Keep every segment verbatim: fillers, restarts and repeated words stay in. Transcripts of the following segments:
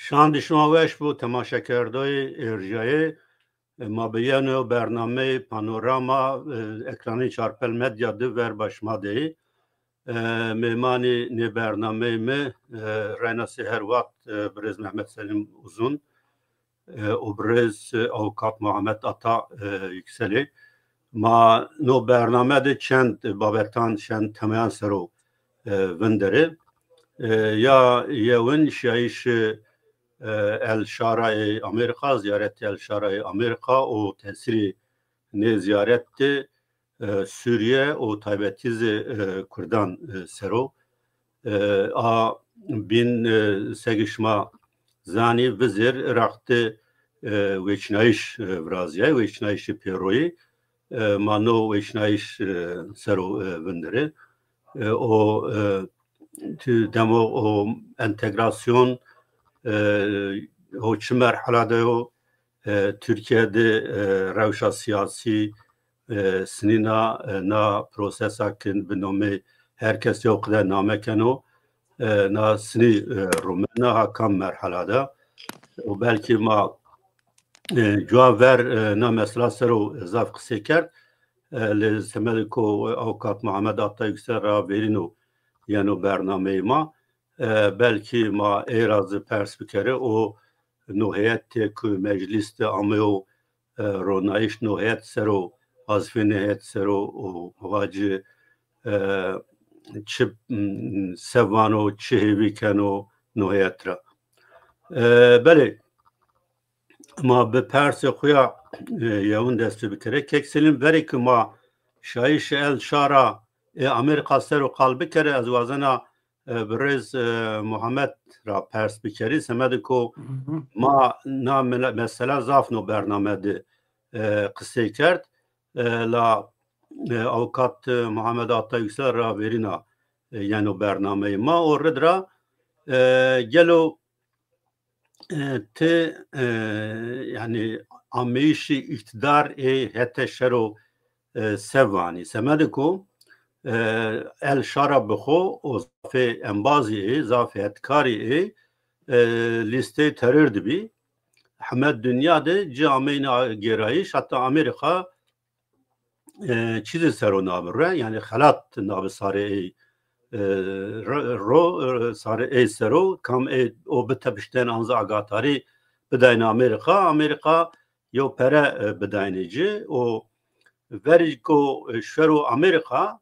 Şandî şima weş bo, temaşekerdoyê erjayê. E, ma bi yeno bernameyê Panorama, e, ekranê Çarpel Medya di ver ba şima de yê. E, mêmanê nê bernameyê mi, e, reynasê her wext, e, birêz Mehmet Selîm Uzun, e, û birêz, e, avukat Muhammed Ata, e, Yükselê. Ma no bername de çend babetan, çend temeyan ser o, e, vinderê. E, ya yewin şiyayîşê, e, El Şara ê Amerîka, zîyaretê El Şara ê Amerîka û tesîrê nê zîyaret de, e, Sûrîye û taybetî zî, e, Kurdan, e, ser o. E, a bîn, e, segî şima zanî, vizêr Iraq de, e, weçînayîş, e, virazîyay, weçînayîşê pêroyî. E, ma no weçînayîş, e, ser o, e, vinderê. E, o, e, tu demo o entegrasyon, e, o çi merhala de yo, e, Tirkîye de, e, rewşa sîyasî, e, sinîna, e, na prosesa ki bi nomê her kes yew qide name keno, e, na sinî, e, rumena ha kam merhala de. Û belkî ma, e, cuwa ver, e, na mesela ser o zaf qisey kerd. E, lê semedê ko avukat Muhammed Ata Yüksel ra verîno yeno bernameyê ma. E, belkî ma ey ra zî pers bikerê. O no heyetê ku meclîs de ameyo, e, ronayîş, no heyet ser o, wazîfê nê heyet ser o, û vacî, e, çi, m, se vano, çi hêvî keno no heyet ra. E, belê, ma bi persê xo ya, e, yewin dest pê bikerê. Kek Selîm, verê ki ma şayîşê El Şara ê Amerîka ser o qal bikerê, ez wazena, e, birêz, e, Muhammed ra pers bikerî. Semedê ko ma na mele-, mesela zaf no bername de, e, qisey kerd. E, la, e, avukat, e, Muhammed Ata Yüksel ra verîna, e, yeno bernameyê ma. O rid ra, e, gelo e, ti, e, yanî ameyîşê îqtîdar ê HTŞ ro, e, se vanî? Semedê ko, e, El Şara bi xo o zafê embazî ê, zafê hetkarî ê, e, lîsteyê teror de bî. Heme dinya de ci ameyne gêrayîş, heta Amerîka e, çî zî ser o nabi re, yanî xelat nabi sarê ey, e, ro, ro, e, sarê ey ser o, kam ê o bitepişten an zî agatarî bidayne Amerîka, Amerîka yew pere, e, bidayne ci. O verî ko, e, şero Amerîka,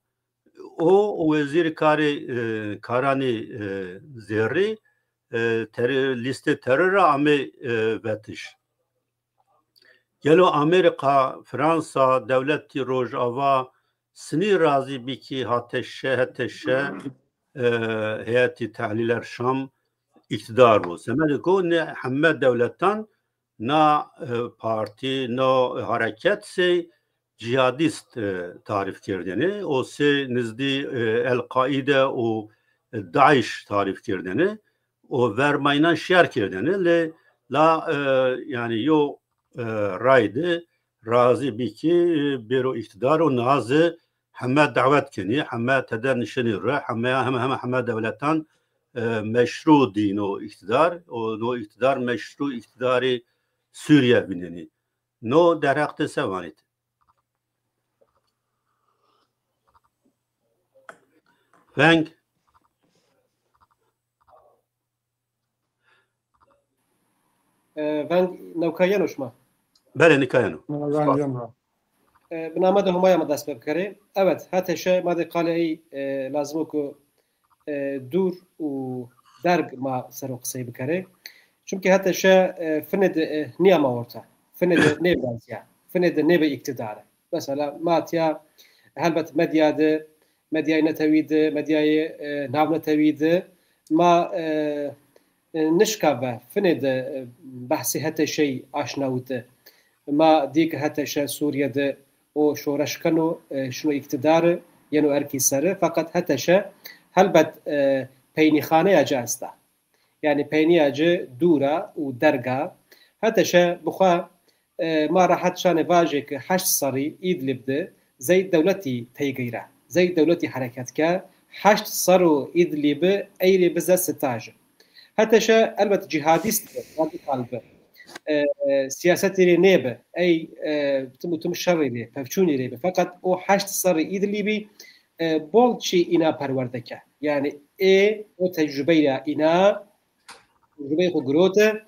o, o wezîrê karê, e, karanê, e, zerrî, e, ter-, lîstê teror ra amê, e, vetiş. Gelo Amerîka, Fransa, dewletî Rojava sinî razî bî ki HTŞ, HTŞ, e, Heyetî Tehlîler Şam îqtîdar bo? Semedê ko nê heme dewletan na, e, partî, no hareket sey cîhadîst, e, tarîf kerdêne. O sey nizdî, e, El-Qaîde û, e, DAIŞ tarîf kerdêne. O vermayînan şer kerdêne. Lê la, e, yanî yo, e, ray de razî bî ki, e, bêro îqtîdar û na zî heme dawet kenî, heme tede nişenî re, heme, heme, heme, heme dewletan, e, meşru dîno îqtîdar, û no îqtîdar meşru îqtîdarê Sûrîye vînenî. No derheq de se vanî ti? Veng. E, veng newka yeno şima? Belê, nika yeno. Veng yeno. E, bi name de Homaya ma dest pê bikerê. Evet, HTŞ ma de qalê ey, e, lazim o ku, e, dûr û derg ma ser o qisey bikerê. Çimkî HTŞ, e, finê de, e, nîyama orte. Finê de nêvirazîya. Finê de nêbi îqtîdare. Mesela ma tîya helbet medya de, medyayê netewî de, medyayê, e, navnetewî de ma, e, e, nişka ve finê de, e, behsê HTŞ'yî aşnawite. Ma dî ke HTŞ Sûrîye de o şoreş keno, e, şino îqtîdare, yeno erkî sere. Feqet HTŞ helbet, e, peynîxaneya ci esta. Yanî peynîya ci dûr a û derg a. HTŞ bi xwe, e, ma rehet şanê vajê ke heşt serrî Îdlîb de zey dewletî teygeyrî ra. Zey dewletî hereket ke, heşt serr o Îdlîbi ey rê bize sitaje. Heteşe elbet cîhadîst bi, radîkal bi. E, e, siyasetê rê nêbi. Ey, e, tim û tim şerî rê, pevçûnî rê bi. Feqet o heşt serrî Îdlîbî, e, bol çî îna perwerde ke. Yanî ê o tecrubeyê ya îna, tecrubeyê xo girote,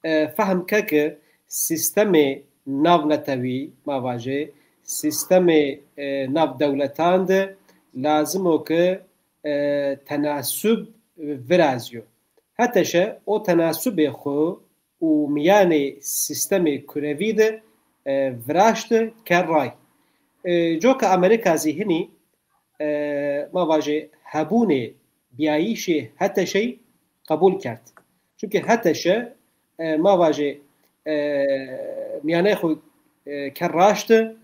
e, fehm ke ki sîstemê navnetewî, ma vajê, sîstemê, e, nav dewletan de lazim o ki, e, tenasub virazîyo. Heteşe o tenasubê xo û mîyanê sîstemê kurevî de, e, viraşti ke ray. E, coka Amerîka zî hinî, e, ma vajê hebûnê bîyayîşê Heteşey qebûl kerd. Çunke Heteşe, e, ma vajê, e, mîyanê xo, e, ke raşti,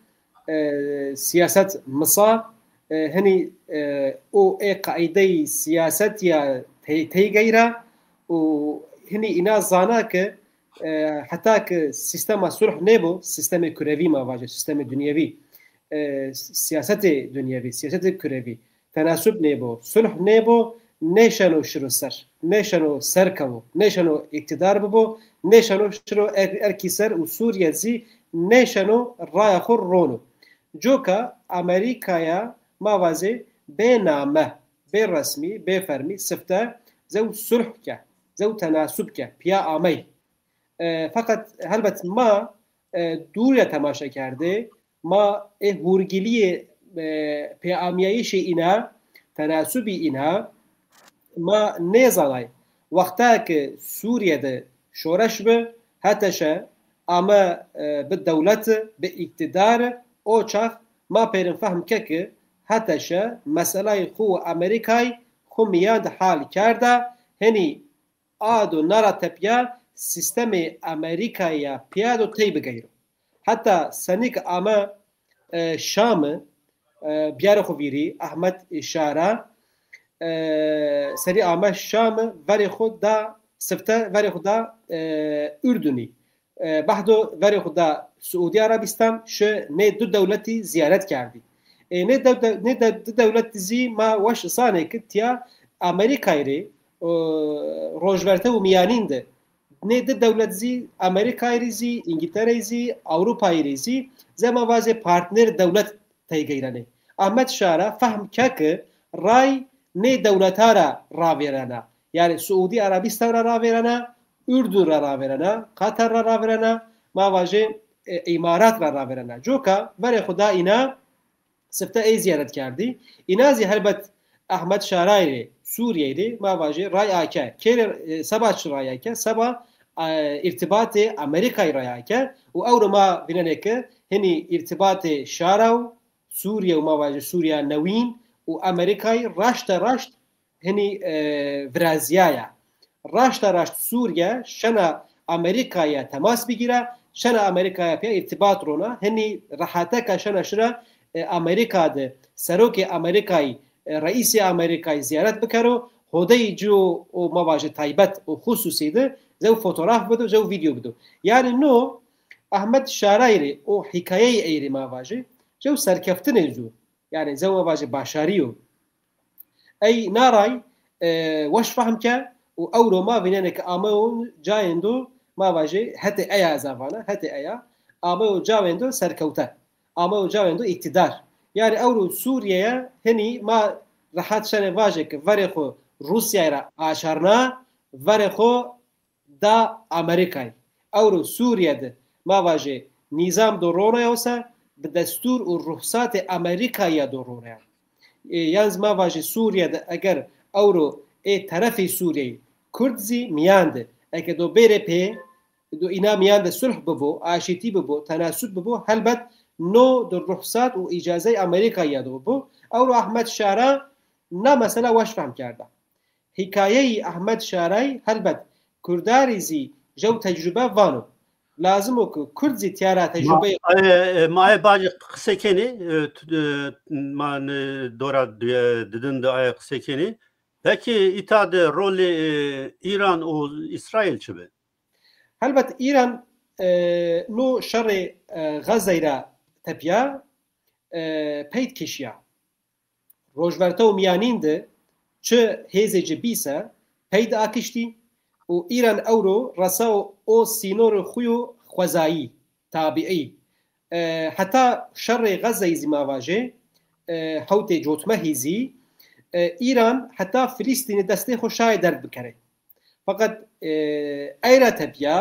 e, siyaset misa, e, hinî, e, o ê qaîdeyî siyaset ya tey-, teygeyra û hinî îna zana ke, e, heta ke sîstema sulh nêbo, sîstemê kurevî ma vajê, sîstemê dinyevî, e, siyasetê dinyevî, siyasetê kurevî, tenasub nêbo, sulh nêbo, nêşeno şiro ser, nêşeno ser kewo, nêşeno îktîdar bibo, nêşeno şiro er-, erkî ser û Sûrîye zî nêşeno raya xo rono. Coka Amerîkaya ma vazê bê name, bê resmî, bê fermî, sifte zew sulh ke, zew tenasub ke, pîya amey. E, feqet helbet ma, e, dûrî ya temaşe kerdê, ma ê hûrgilîyê, e, pêamîyayîşê îna, tenasubî îna, ma nêzanay. Wexta ke Sûrîye de şoreş bi, Heteşe ame, e, bi dewlet, bi îktîdar, o çax ma pêrin fehm ke ki Heteşe meselayê xo û Amerîkay xo mîyan de hal kerda, henî a do na ra tepîya sîstemê Amerîkayî ya pîya do tey bigeyro. Heta senî ke ame, e, Şami, e, biyarê xo vîrî, Ahmet Şara, e, senî ame Şami, verê xo da sifte, verê xo da, e, Urdunî. E, bahdo verê xo da Siûdî Arabîstan, şi nê du dewletî zîyaret kerdî. E, nê dew-, dew-, nê de-, du dewlet zî ma weş zanê ke tîya Amerîkayî rê, e, Rojverte û Mîyanîn de. Nê du dewlet zî Amerîkayî rê zî, Îngîltereyî zî, Ewropayî rê zî, zema vazê partner dewlet tey geyrenê. Ahmet Şara fehm ke ki ray nê dewleta ra ravêrena. Yanî Siûdî Arabîstan ra ravêrena, Urdun ra ravêrena, Qatar ra ravêrena, ma vajê, e, Îmarat ra ravêrena. Coka verê xo da îna, sifte ey zîyaret kerdî. Îna zî helbet Ahmet Şarayî rê, Sûrîyeyî rê, ma vajê ray ake. Kê rê, e, seba çi ray ake? Seba, e, îrtîbatê Amerîkayî ray ake. Û ewro ma vînenê ke hinî îrtîbatê Şara û Sûrîye û ma vajê Sûrîya newîn û Amerîkayî raşta raşt hinî, e, virazîyaya. Raşta raşt Sûrîye şena Amerîkaya temas bigîra, şena Amerîkaya pîya îrtîbat rona, hinî reheteka şena şira, e, Amerîka de serokê Amerîkayî, e, reîsê Amerîkayî zîyaret bikero, hodeyî ci o, o ma vajê taybet û xususî de zew fotograf bido, zew vîdeo bido. Yanî no Ahmet Şarayî rê, o hîkayeyê ey rê ma vajê, zew serkeftinê zû. Yanî zew ma vajê başarî yo. Ey na ray, e, weş fehm ke û ewro ma vînenê ke ameyo cayêndo, ma vajê hetê eya ez a vana, hetê eya, ameyo cayêndo serkewte. Ameyo cayêndo îktîdar. Yanî ewro Sûrîyeye hinî ma rehet şenê vajê ke verê xo Rûsyayî ra açarna, verê xo da Amerîkayî. Ewro Sûrîye de ma vajê nîzam do ronayo se, bi destûr û ruhsatê Amerîkayî ya do ronayo. E, yan zî ma vajê Sûrîye de eger ewro ê terefê Sûrîyeyî Kurd zî mîyan de, eke do bêrê pê, do îna mîyan de sulh bibo, aşîtî bibo, tenasub bibo, helbet no di ruhsat û îcazey Amerîkayî ya de bibo. Ewro Ahmet Şara na mesela weş fehm kerda. Hîkayeyî Ahmet Şarayî helbet Kurdarî zî jew tecrube vano. Lazim o ke Kurd zî tîya ra tecrubeyê. Ma, e, e, ma ê bacî qise kenî, e, tu, e, ma, e, dora, e, didin de aye qise kenî. Pekî îta de rolê, e, Îran û Îsraîl çi bi? Helbet Îran, e, no şerê, e, Xezey ra tepîya, e, peyd kişîya. Rojverte û Mîyanîn de çi hêzê ci bî se peyd akiştî, û Îran ewro resao o sînorê xwu yo xwezayî, tabîî. E, heta şerê Xezeyî zî ma vajê, e, hewtê cotmehî zî, e, Îran heta Filîstînî destê xwu şayê derg bikerê. Feqet, e, ey ra tepîya,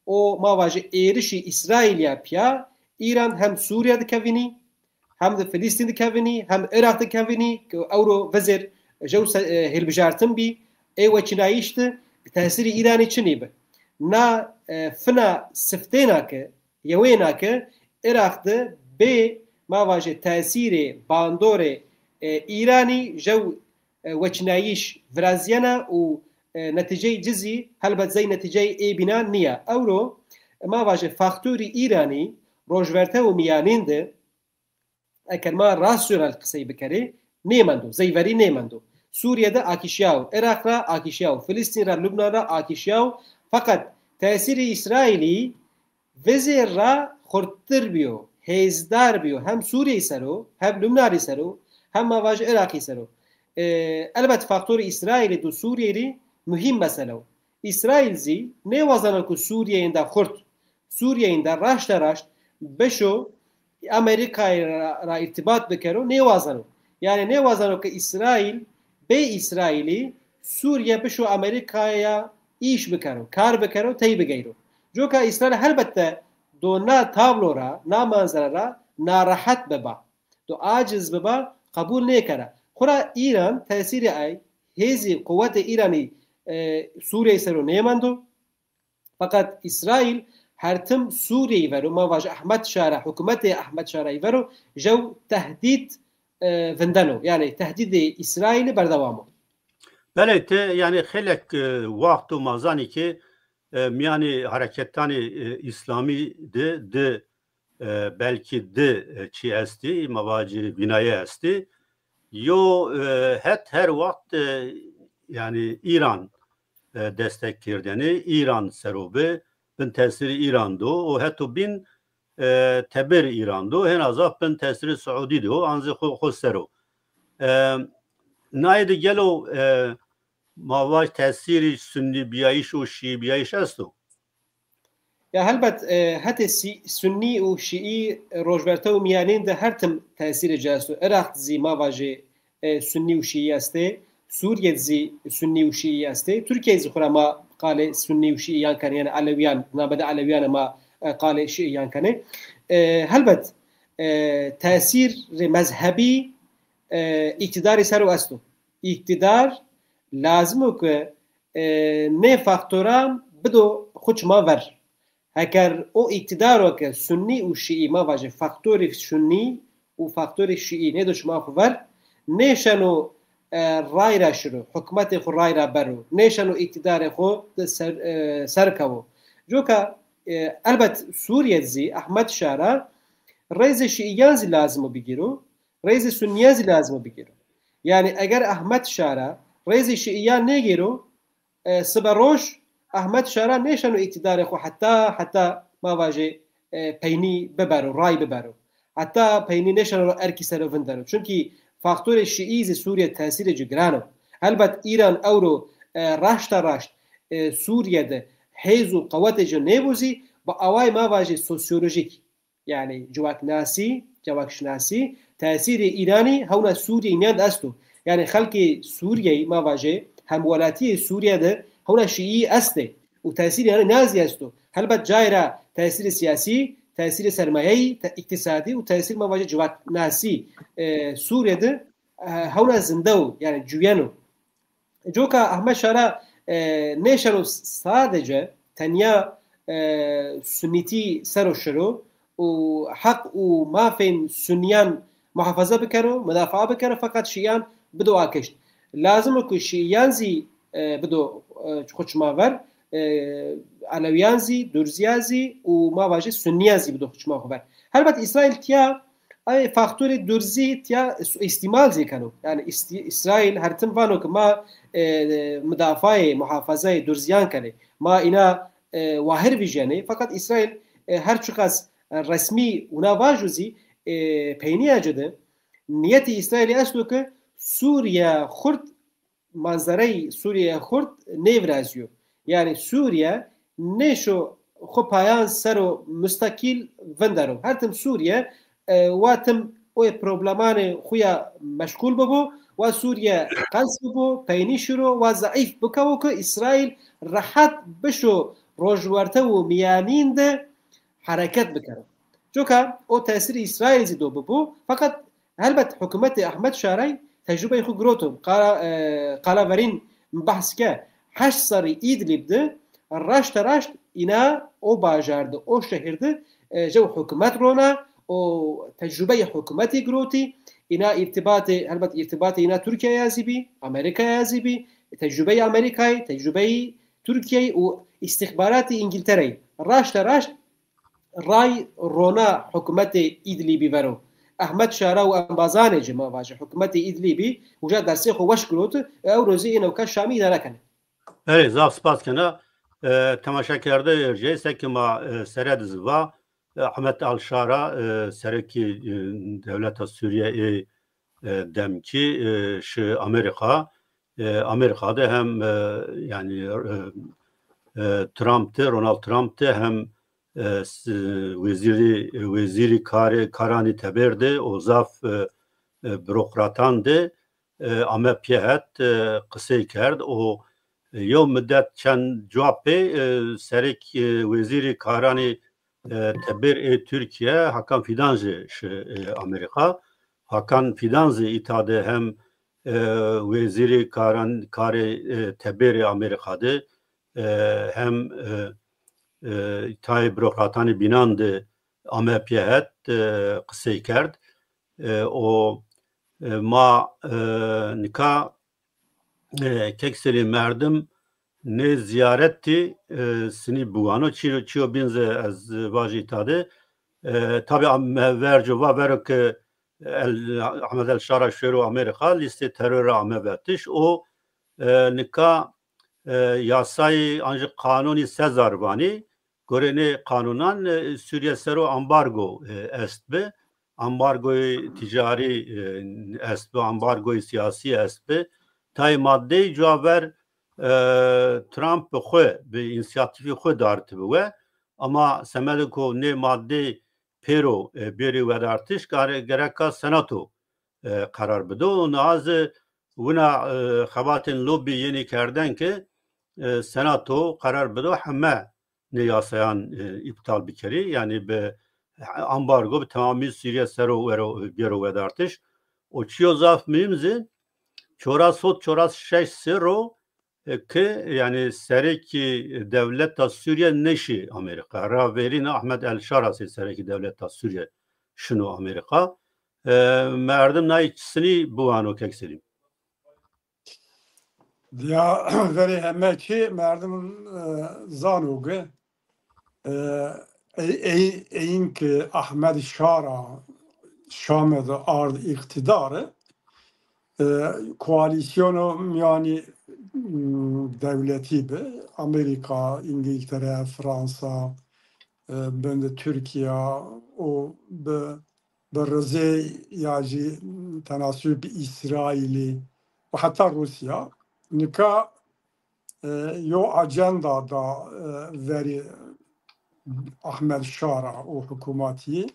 o ma vajê êrişî Îsraîlî ya pîya, Îran hem Sûrîye dikevînî, hem de Filîstîn dikevînî, hem Iraq dikevînî, ke ewro vizêr jew se-, e, hêlbijartin bî, ê weçînayîş de tesîrê Îranî çinî bi. Na, e, fina siftêna ke, yewêna ke Iraq de bê, ma vajê, tesîrê bandorê, e, Îranî jew, e, weçînayîş virazîyena û, e, netîceyê ci zî helbet zey netîceyê ê bînan nîya. Ewro, ma vajê, faktorî Îranî rojverte û mîyanîn de, eker ma rasyonel qisey bikerê, nêmendo, zey verî nêmendo. Sûrîye de akîşîyaw, Iraq ra akîşîyaw, Filîstîn ra, Lubnan ra akîşîyaw. Feqet tesîrê Îsraîlî vizêr ra xurttir bîyo, hêzdar bîyo, hem Sûrîyeyî ser o, hem Lubnanî ser o, hem ma vajê Iraqî ser o. E, elbet faktorê Îsraîlî do Sûrîyeyî rê muhîm mesele o. Îsraîl zî nêwazeno ke Sûrîyeyî ênda xurt, Sûrîyeyî ênda raşta raşt bişo Amerîkayî ra, ra îrtîbat bikero, nêwazeno. Yanî nêwazeno ke Îsraîl, bê Îsraîlî Sûrîye bişo Amerîkaya îş bikero, kar bikero, tey bigeyro. Coka Îsraîl helbette do na tablo ra, na manzara ra narehet biba. Do aciz biba, qebul nêkera. Xwura Îran tesîrê ey, hêzî, quwetê Îranî, e, Sûrîyeyî ser o nêmendo. Feqet Îsraîl her tim Sûrîyeyî ver o, ma vajê Ehmed Şara, hikûmetê Ehmed Şarayî ver o, jew tehdîd, e, vindeno. Yanî tehdîdê Îsraîlî berdewam o. Belê, ti, yanî, xeylek, e, wext û ma zanî ke, e, mîyanê hereketanê, e, îslamî de, de, e, belkî di, e, çî estî, ma vacî vînayê estî. Yo, e, het her wext, e, yanî Îran, e, destek kerdene, Îran ser o bi, bin tesîrê Îran do, û heto bîn, e, teber Îran do, hena zaf bin tesîrê Siûdî do, an zî xo, xo ser o. E, nayê de gelo, e, ma vaj tesîrî sunnî bîyayîş û şîî bîyayîş esto? Ya helbet, e, hetê sî-, sunnî û şîî rojberte û mîyanîn de her tim tesîrê ci esto. Iraq zî ma vajê, e, sunnî û şîî estê. Sûrîye zî sunnî û şîî estê. Tirkîye zî xwura ma qalê sunnî û şîîyan kenê. Yanî Elewîyan, name de Elewîyan ma, e, qalê şîîyan kenê. E, helbet, e, tesîrê mezhebî, e, îktîdarî ser o esto. Îktîdar lazim o ke, e, nê faktoran bido xwu çima ver. Heker o îktîdaro ke sunnî û şîî, ma vajê faktorê sunnî û faktorê şîî nêdo çima xwu ver, nêşeno, e, ray ra şiro, hukmetê xwu ray ra bero, nêşeno îktîdarê xwu de ser, e, ser kewo. Coka, e, elbet Sûrîye zî Ehmed Şara reyzê şîîyan zî lazim o bigîro, reyzê sunnîyan zî lazim o bigîro. Yanî eger Ehmed Şara reyzê şîîyan nêgêro, e, sibe roj Ehmed Şara nêşeno îktîdarê xwu heta, heta ma vajê, e, peynî bibero, ray bibero. Heta peynî nêşeno ro erkî ser o vindero. Çunkî faktorê şîî zî Sûrîye tesîrê ci giran o. Helbet Îran ewro, e, raşta raşt, e, Sûrîye de hêz û qewetê ci nêbo zî, bi awayê ma vajê sosyolojîk, yanî civaknasî, civakşinasî, tesîrê Îranî hewna Sûrîyeyî mîyan de esto. Yanî xelkê Sûrîyeyî, ma vajê, hemwelatîyê Sûrîye de hewna şîî estê û tesîrê yanî na zî esto. Helbet cayê ra tesîrê sîyasî, tesîrê sermayeyî, te-, îktîsadî û tesîr, ma vajê, civaknasî, e, Sûrîye de, e, hewna zinde o, yanî cuyeno. Coka Ehmed Şara, e, nêşeno sadece tenya, e, sunnîtî ser o şiro û heq û mafên sunnîyan muhafaza bikero, mudafaa bikero, feqet şîîyan bido akişt. Lazim o ku şîîyan zî, e, bido, e, xwu çima ver, e, elewîyan zî, durzîyan zî û ma vajê sunnîyan zî bido xwu çima xwu ver. Helbet Îsraîl tiya Ay faktorê durzî tiya suîstîmal zî keno. Yanî Îs-, Îsraîl her tim vano ke ma, e, mudafaayê, muhafazayê durzîyan kenê. Ma îna, e, wahir vîjenê. Feqet Îsraîl, e, her çiqas, e, resmî wina vajo zî, e, peynîya ci de nîyetê Îsraîlî esto ke Sûrîya xurt manzereyê Sûrîyeya xurt nêvirazîyo. Yanî Sûrîye nêşo xo payan ser o musteqîl vindero. Her tim Sûrîye, e, wa tim o problemanê xo ya meşgûl bibo, wa Sûrîye qels bibo, peynî şiro, wa zeîf bikewo ke Îsraîl rehet bişo rojwerte û mîyanîn de hereket bikero. Coka o tesîrê Îsraîl zî do bibo. Feqet helbet hukûmetê Ehmed Şaray tecrubeyê xo giroto. Qala, e, qala verîn mi behs ke heşt serrî Îdlîb de raşte raşt îna o bajar de, o şehir de, e, jew hukûmet rona, o tecrubeyê hukûmetî girotî, îna îrtîbatê, helbet îrtîbatê îna Tirkîyeya zî bî, Amerîkaya zî bî, tecrubeyê Amerîkayî, tecrubeyê Tirkîyeyî û îstîxbaratê Îngîltereyî raşte raşt ray rona hukûmetê Îdlîbî vero. Ehmed Şara û embazanê ci, ma vaje, hukûmetê Îdlîbî uca dersê xo weş girot, ewro zî ê newka Şamî îdare kenê. Erê, zaf spas kena. E, temaşekerde erceyê, seke ma, e, sere de zî va, e, Ehmed El Şara, e, serekî, e, dewleta Sûrîye ê, e, demkî, e, şi Amerîka. E, Amerîka de hem, e, yanî, e, e, Trump de, Ronald Trump de hem, e, s-, wezîrî, wezîrî karê, karanî teber de û zaf, e, e, burokratan de, e, ame pîya het, e, qisey kerd û, e, yew midet çend cuwa pê, e, serek, e, wezîrî karanî, e, teber ê Tirkîye Hakan Fidan jî şi, e, Amerîka. Hakan Fidan zî îta de hem, e, wezîrî karan, karê, e, teberê Amerîka de, e, hem, e, e, tayê burokratanê bînan de ame pîya het, e, qisey kerd. E, o, e, ma, e, nika, e, kek Selîm, merdim nê zîyaretî, e, sinî biwano. Çîyo, çîyo bîn zî ez vajî îta de. E, tabî am-, me verco va vero ke El, Ahmed El Şara şêro Amerîka, lîstê teror ra ame vetiş û, e, nika, e, yasayê an jî qanûnî Sezar vanî. Gorê nê qanûnan, e, Sûrîye ser o ambargo, e, estbi. Ambargoyê tîcarî, e, estbi, ambargoyê sîyasî estbi. Tayê maddeyî cuwa ver, e, Trump bi xwu, bi însîyatîfê xwu daritibi we. Ama semedê ku nê maddeyî pêro, e, bêrê wedartiş, gare-, gereka Senato, e, qerar bido. Û niha zî wina, e, xebatên lobî yenî kerden ke, e, Senato qerar bido heme nê yasayan, e, îptal bikerî. Yanî bi ambargo bi temamî Sûrîye ser o wero, bêro wedartiş. Û çîyo zaf muhîm zî, çoras hot çoras şeş serr o, e, ke, yanî serekî dewleta Sûrîye nêşî Amerîka. Ra verîn Ahmed El Şara sey serekî dewleta Sûrîye şino Amerîka. E, merdim nayê çisinî biwano kek Selîm? Ya, verê heme çî merdim, e, zano ke, e, ey-, ey-, eyin ke Ahmed Şara Şamê de ard îqtîdare, e, koalîsyono mîyanî, m, dewletî bi, Amerîka, Îngîltere, Fransa, e, bin de Tirkîya û bi, bi rizê ya jî tenasub bi Îsraîlî û heta Rûsya. Nika, e, yo acenda da, e, verî Ahmed Şara û hikûmetî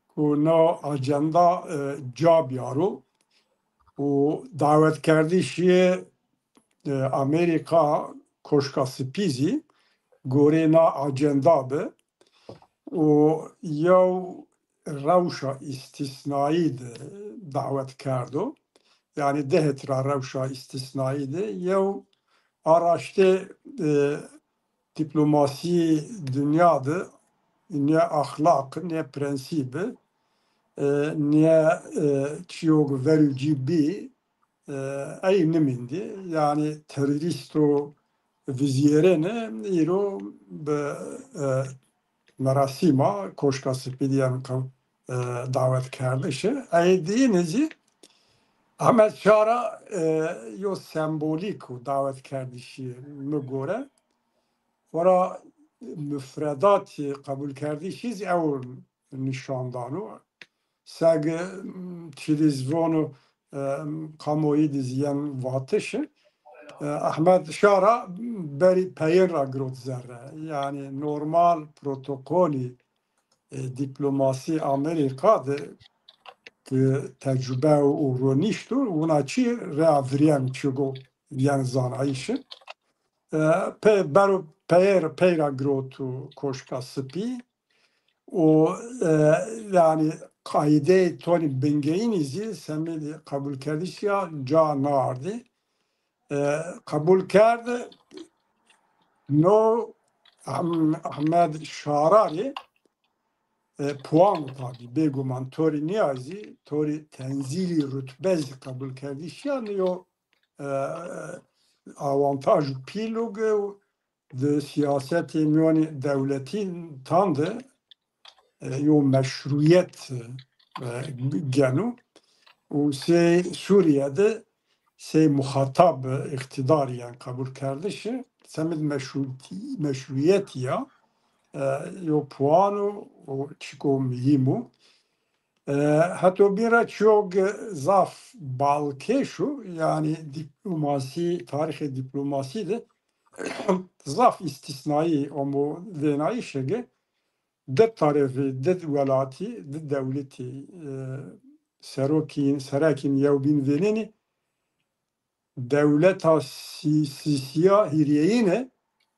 ku no acenda, e, ca biyaro û dawetkerdişî, e, Amerîka Koşka Sipî zî gorê na acenda bi û yew rewşa îstîsnayî de dawet kerdo. Yanî dehêt ra rewşa îstîsnayî de yew araştê, e, dîplomasî dinya de nê axlaq, nê prensîbi, e, nê, e, çîyo ke verû cî bî, e, ey nimîndî. Yanî terorîsto vizîyerêne îro bi, e, merasîma Koşka Sipî de yen, e, dawet kerdişi. Ey dîyine zî Ahmed Şara, e, yo sembolîk û dawet kerdişî mi gore. Wera mufredatî qebul kerdişî zî ew nîşan dano. Seg, m, çî zî vono, e, kamoyî de zî yen vatişi. E, Ahmed Şara berî peyên ra girot zerre. Yanî normal protokolî, e, dîplomasî Amerîka de ke tecrube û ronîşt o, wina çî rea virîyeno, çîyo go yen zanayîşî. E, pe-, bero peyê ra, pey ra girot û Koşka Sipî û, e, yanî qaîdeyê tonî bingeyînî zî semedê qebulkerdişî ya ca naardî. E, qebul kerd, no Ahm-, Ahmed Şararî, e, puan o tabî, bêguman torî nîya zî, torî tenzîlî rutbe zî qebulkerdişî ya nîyo, e, awantaj û pîl o ke di siyasetê mîyanê dewletîtan de, e, yo meşrûyet, e, geno û sey Sûrîye de sey muxatab îqtîdarî yen qebulkerdişî, semedê meşrû-, meşrûyetî ya, e, yo puan o û çîko muhîm o. E, heto bîn ra çîyo ke zaf balkêş o, yanî dîplomasî, tarîxê dîplomasî de zaf îstîsnayî amo vênayîşê ke di tarafî, di welatî, di dewletî, e, serokîn, serekîn yewbîn vênenî, dewleta sî-, sîsîya hîrêyîne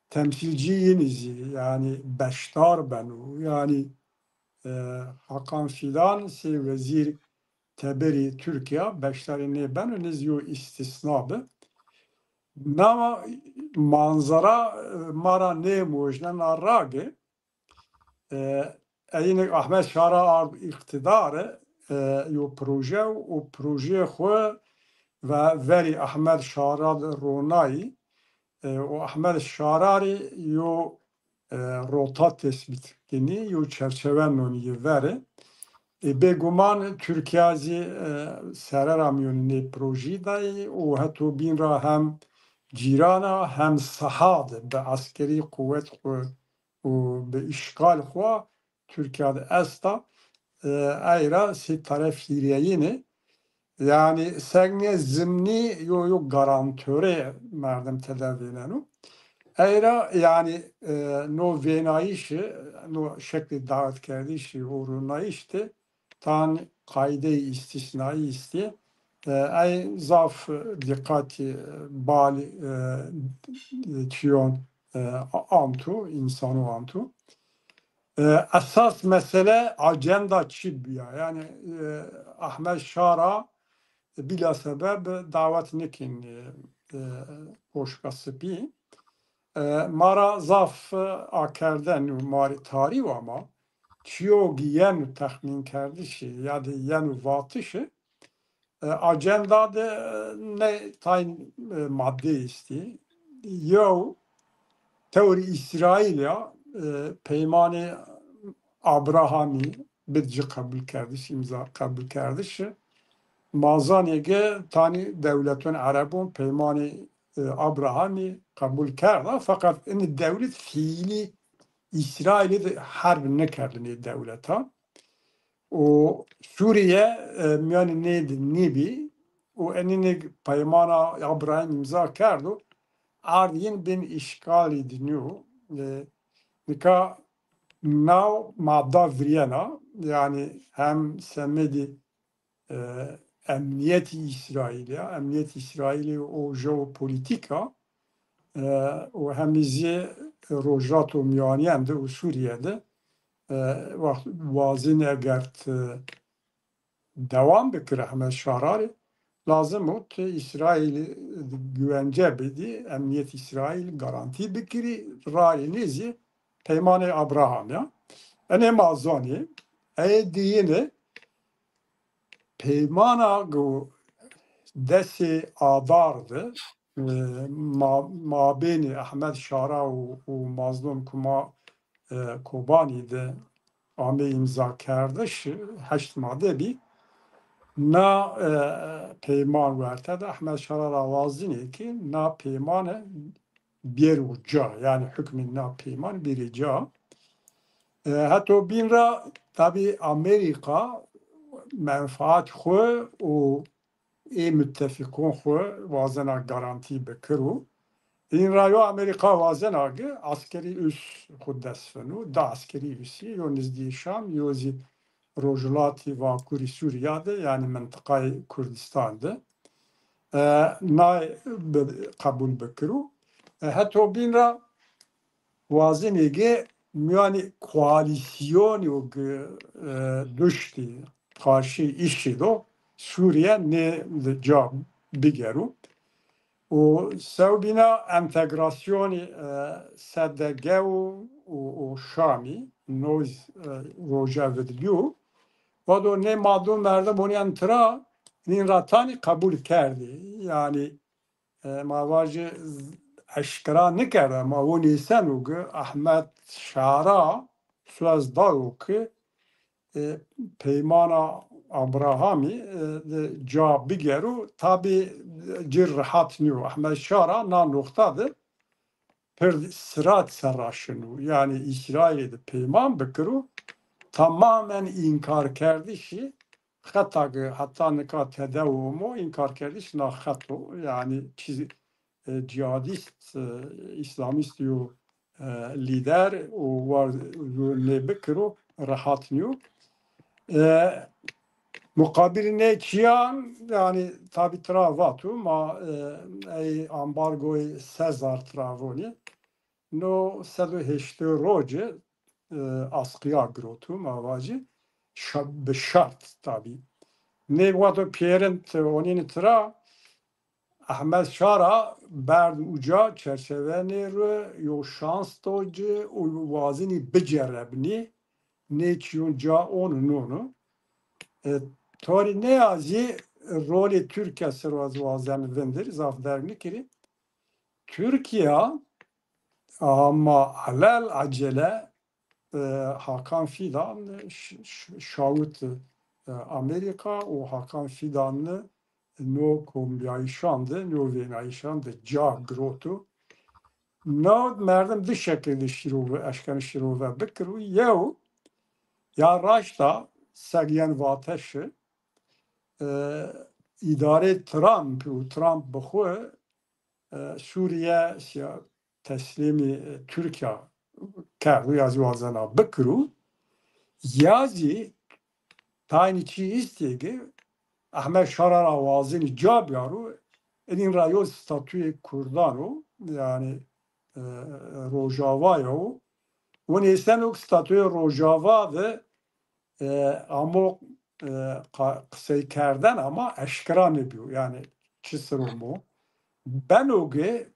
temsîlcîyînî zî, yanî beşdar beno. Yanî, e, Hakan Fidan sey wezîr teberî Tirkîya beşdarî nêbeno, nê zî yo îstîsna bi. Nama manzara, e, ma ra nêmojnena rage. E, eyîne Ahmet Şara ard îqtîdare, e, yo proje û projeyê xwu ve verî Ahmet Şara de ronayî, e, û Ahmet Şararî yo, e, rota tesbît kinî, yo çerçeve nonî yi verê. E, bêguman Tirkîya zî, e, sere ra mîyonê nê projeyî de yê û heto bîn ra hem cîran a hem saha de bi eskerî quwet xwu û bi îşxal xwu Tirkîya de esta, e, ey ra sey taref hîrêyîne. Yanî segnê zimnî yo, yo garantore merdim tede vêneno. Ey ra yanî, e, no vênayîşî, no şeklê dawetkerdişî û ronayîş de tan qaîdeyê îstîsnayî estî. E, ey zaf dîqatî balî, e, çîyon, e, anto, însanon anto. E, esas mesele acenda çi bîya? Yanî, e, Ahmet Şara bîlasebeb dawet nikên, e, e, Koşka Sipî. E, ma ra zaf, e, akerde nîyo, ma rê tarî wa ma. Çîyo ke yeno texmînkerdişî ya de yeno vatişî, e, acenda de, e, nê tayn, e, madde estî. Yew, tewr Îsraîl ya, e, peymanê Abrahamî bid ci qebulkerdiş, îmza qebulkerdiş. Ma zanê ke tanî dewleton erebon peymanê, e, Abrahamî qebul kerda, feqet inî dewlet fiîlî Îsraîlî de herb nêkerdinê dewletan. Û Sûrîye, e, mîyanê nê de nêbî û enînê peymana Abraham îmza kerdo, ard yin bin îşgalî de nîyo. E, nika naw madda virîyena, yanî hem semedî, e, emnîyetî Îsraîlî ya, emnîyetî Îsraîlî û jeopolîtîka, e, û hemî zî Rojhato Mîyanîyen de û Sûrîye de, e, wext wazîn eger ti dewam bikir Ehmed Şararî, lazim o ti Îsraîlî güvence bidî, emnîyet Îsraîl garantî bikirî, rarê nê zî peymanê Abraham ya. Enê ma zanê, ey diyine peymana go desê Adar de, e, ma-, mabênê Ehmed Şara û, û Mazlum Kuma-, e, Kobanî de ame îmzakerdiş, heşt made bî. Na, e, peyman werte de Ehmed Şara ra wazînê ke na peymane bêro ca, yanî hukmê na peyman bêrê ca. E, heto bîn ra tabî Amerîka menfaat xwu û ê muttefîqon xwu wazena garantî bikiro. În ra yo Amerîka wazena ki eskerî üs xwu dest vino, di eskerî üsî, yo nizdîyê Şam, yo zî rojhilatî vakurî Sûrîya de, yanî mintiqayê Kurdistan de, e, nay bi-, qebul bikiro. E, heto bîn ra wazenê ki mîyanî koalîsyonî û ki, e, duştî qarşî îşî do Sûrîye nê ca bigero. Û sewbîna entegrasyonî, e, S D G û, û, û Şamî, noz, e, roja vidbîyo. Vado nê ma do merdim onîyen tira, nîn ra tanî qebul kerdî. Yanî, e, ma vajî z-, eşkera nikerde, ma wonî seno ki Ahmet Şara soz dayo ki, e, Peymana Abrahamî, e, de ca bigero, tabî, e, ci rehat nîyo. Ahmet Şara na noqta de pir sirat serra şino. Yanî Îsraîlî de peyman bikiro, tamamen înkarkerdişî xeta ki heta nika tede omo, înkarkerdiş na xet o. Yanî çî, e, cîhadîst, e, îslamîst yo, e, lîder û war yo nê bikiro, rehat nîyo. E, muqabilî nê çîyan, yanî tabî tira vato, ma, e, ey ambargoyê Sezar tira vonî. No sed û heştê roce, e, askıya giroto, ma vacî, şa-, bi şart tabî. Nê wexto pêrin ti onîni tira, Ahmet Şara berd uca çerçevenê ri yo şans do ci û wazenî bicerebnî nê çîyon ca on nonu. E, torî nê ya zî rolê Tirkîya ser o ez wazen vindir, zaf derg nikirî. Tirkîya ama alel acele, e, Hakan Fidan ş-, ş-, şawit, e, Amerîka û Hakan Fidan no kombîyayîşan de, no vênayîşan de ca giroto. Nawd merdim di şekil de şîrove, eşkeno şîrove bikiro. Yew, ya raşta seg yen vateşi, e, îdarê Trump û Trump bi xwu, e, Sûrîye sîya-, teslîmî, e, Tirkîya kerdo ya zî wazena bikiro. Ya zî taynî çî îstê ki Ehmed Şara ra wazenî ca biyaro, inîn ra yo statuyê Kurdan o, yanî, e, Rojava ya o. Winê seno ki statuyê Rojava de, e, amo, e, qa-, qiseykerden ama eşkera nêbîyo. Yanî çi ser o mo? Beno ki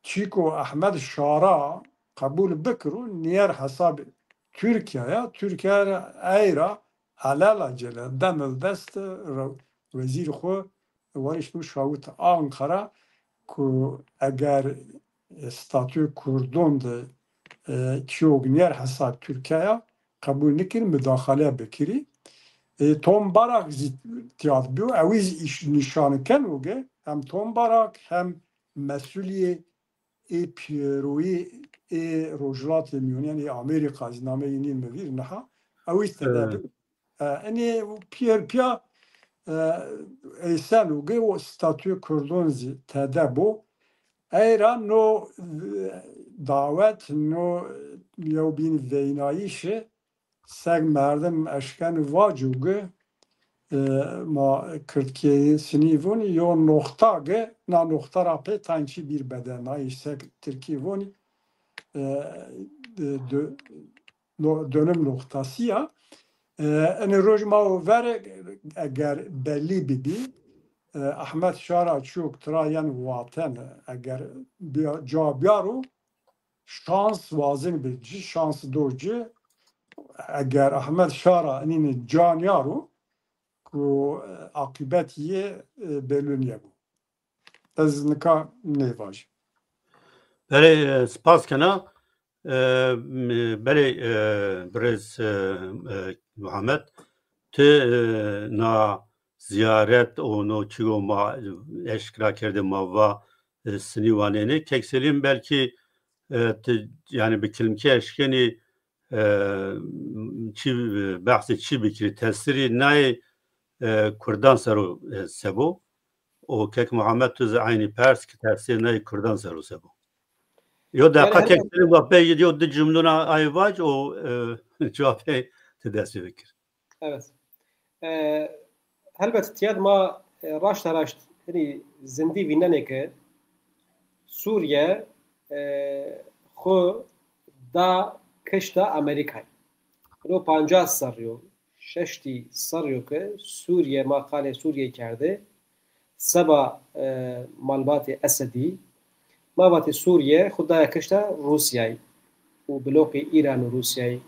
çîko Ehmed Şara qebul bikiro, nîyer hesabê Tirkîya ya. Tirkîya ra ey ra alelacele demildest ra wezîr xwu warişt û şawit Ankara ku eger, e, statuyê Kurdon de, e, çîyok nîyer hesab Tirkîya qebul nikir, mudaxale bikirî. E, Tom Barak zî tîyad bîyo. Ewî zî îş-, nîşan keno ki hem Tom Barak hem mesulîyê ê pîyeroyî ê Rojhilatê Mîyonen, ê Amerîka zî, nameyê nîn mi vîr niha. Ewî tede bi. E, enê pîyer pîya, e, eyseno ki o statuyê Kurdon zî tede bo. Ey ra no, e, dawet, no yewbîn veynayîşi seg merdim eşken vaco ki, e, ma kirdkî sinî vûn, yo noxta ki, na noxta ra pê tayn çî bîr bede, na îş seg tirkî vûn, e, e, dö-, no-, dönüm noktası ya. E, enê roj ma û ver eger bellî bibî, e, Ahmet Şara çîyok tira yen waten, eger biya-, ca biyaro, şans wazin bi ci, şans do ci. Eger Ahmet Şara inîni ca niyaro, ku, e, aqîbet yê, e, belû niyebo. Ez nika nêvajî. Belê, e, spas kena. E, m-, belê, e, birêz, e, e, Muhammed, ti, e, na ziyaret û no çîyo ma eşkera kerdê ma va, e, sinî wanenê. Kek Selîm belkî, e, ti, yanî bi kilimkî eşkenî, e, çî, e, behsê çî bikirî, tesîrî nayê, e, Kurdan ser o, e, sebo? Û kek Muhammed tu zî eynî pers ki tesîrê nayê Kurdan ser o sebo? Yo deqa kek, wa pey yo di cumluna ay vac o, e, cevapê ti destê bikir. Evet. E, helbet tiyad ma, e, raşta raşt, hani zindî vînenê ke Sûriye, e, xwu da kişta Amerîkayî. Ro pancas serrî yo, şeştî serrî yo ke Sûriye, ma qalê Sûriye kerde, seba, e, malbatê Esedî. Ma vatê Sûriye xwu daya kişta Rûsyayî û bloqê Îran û Rûsyayî,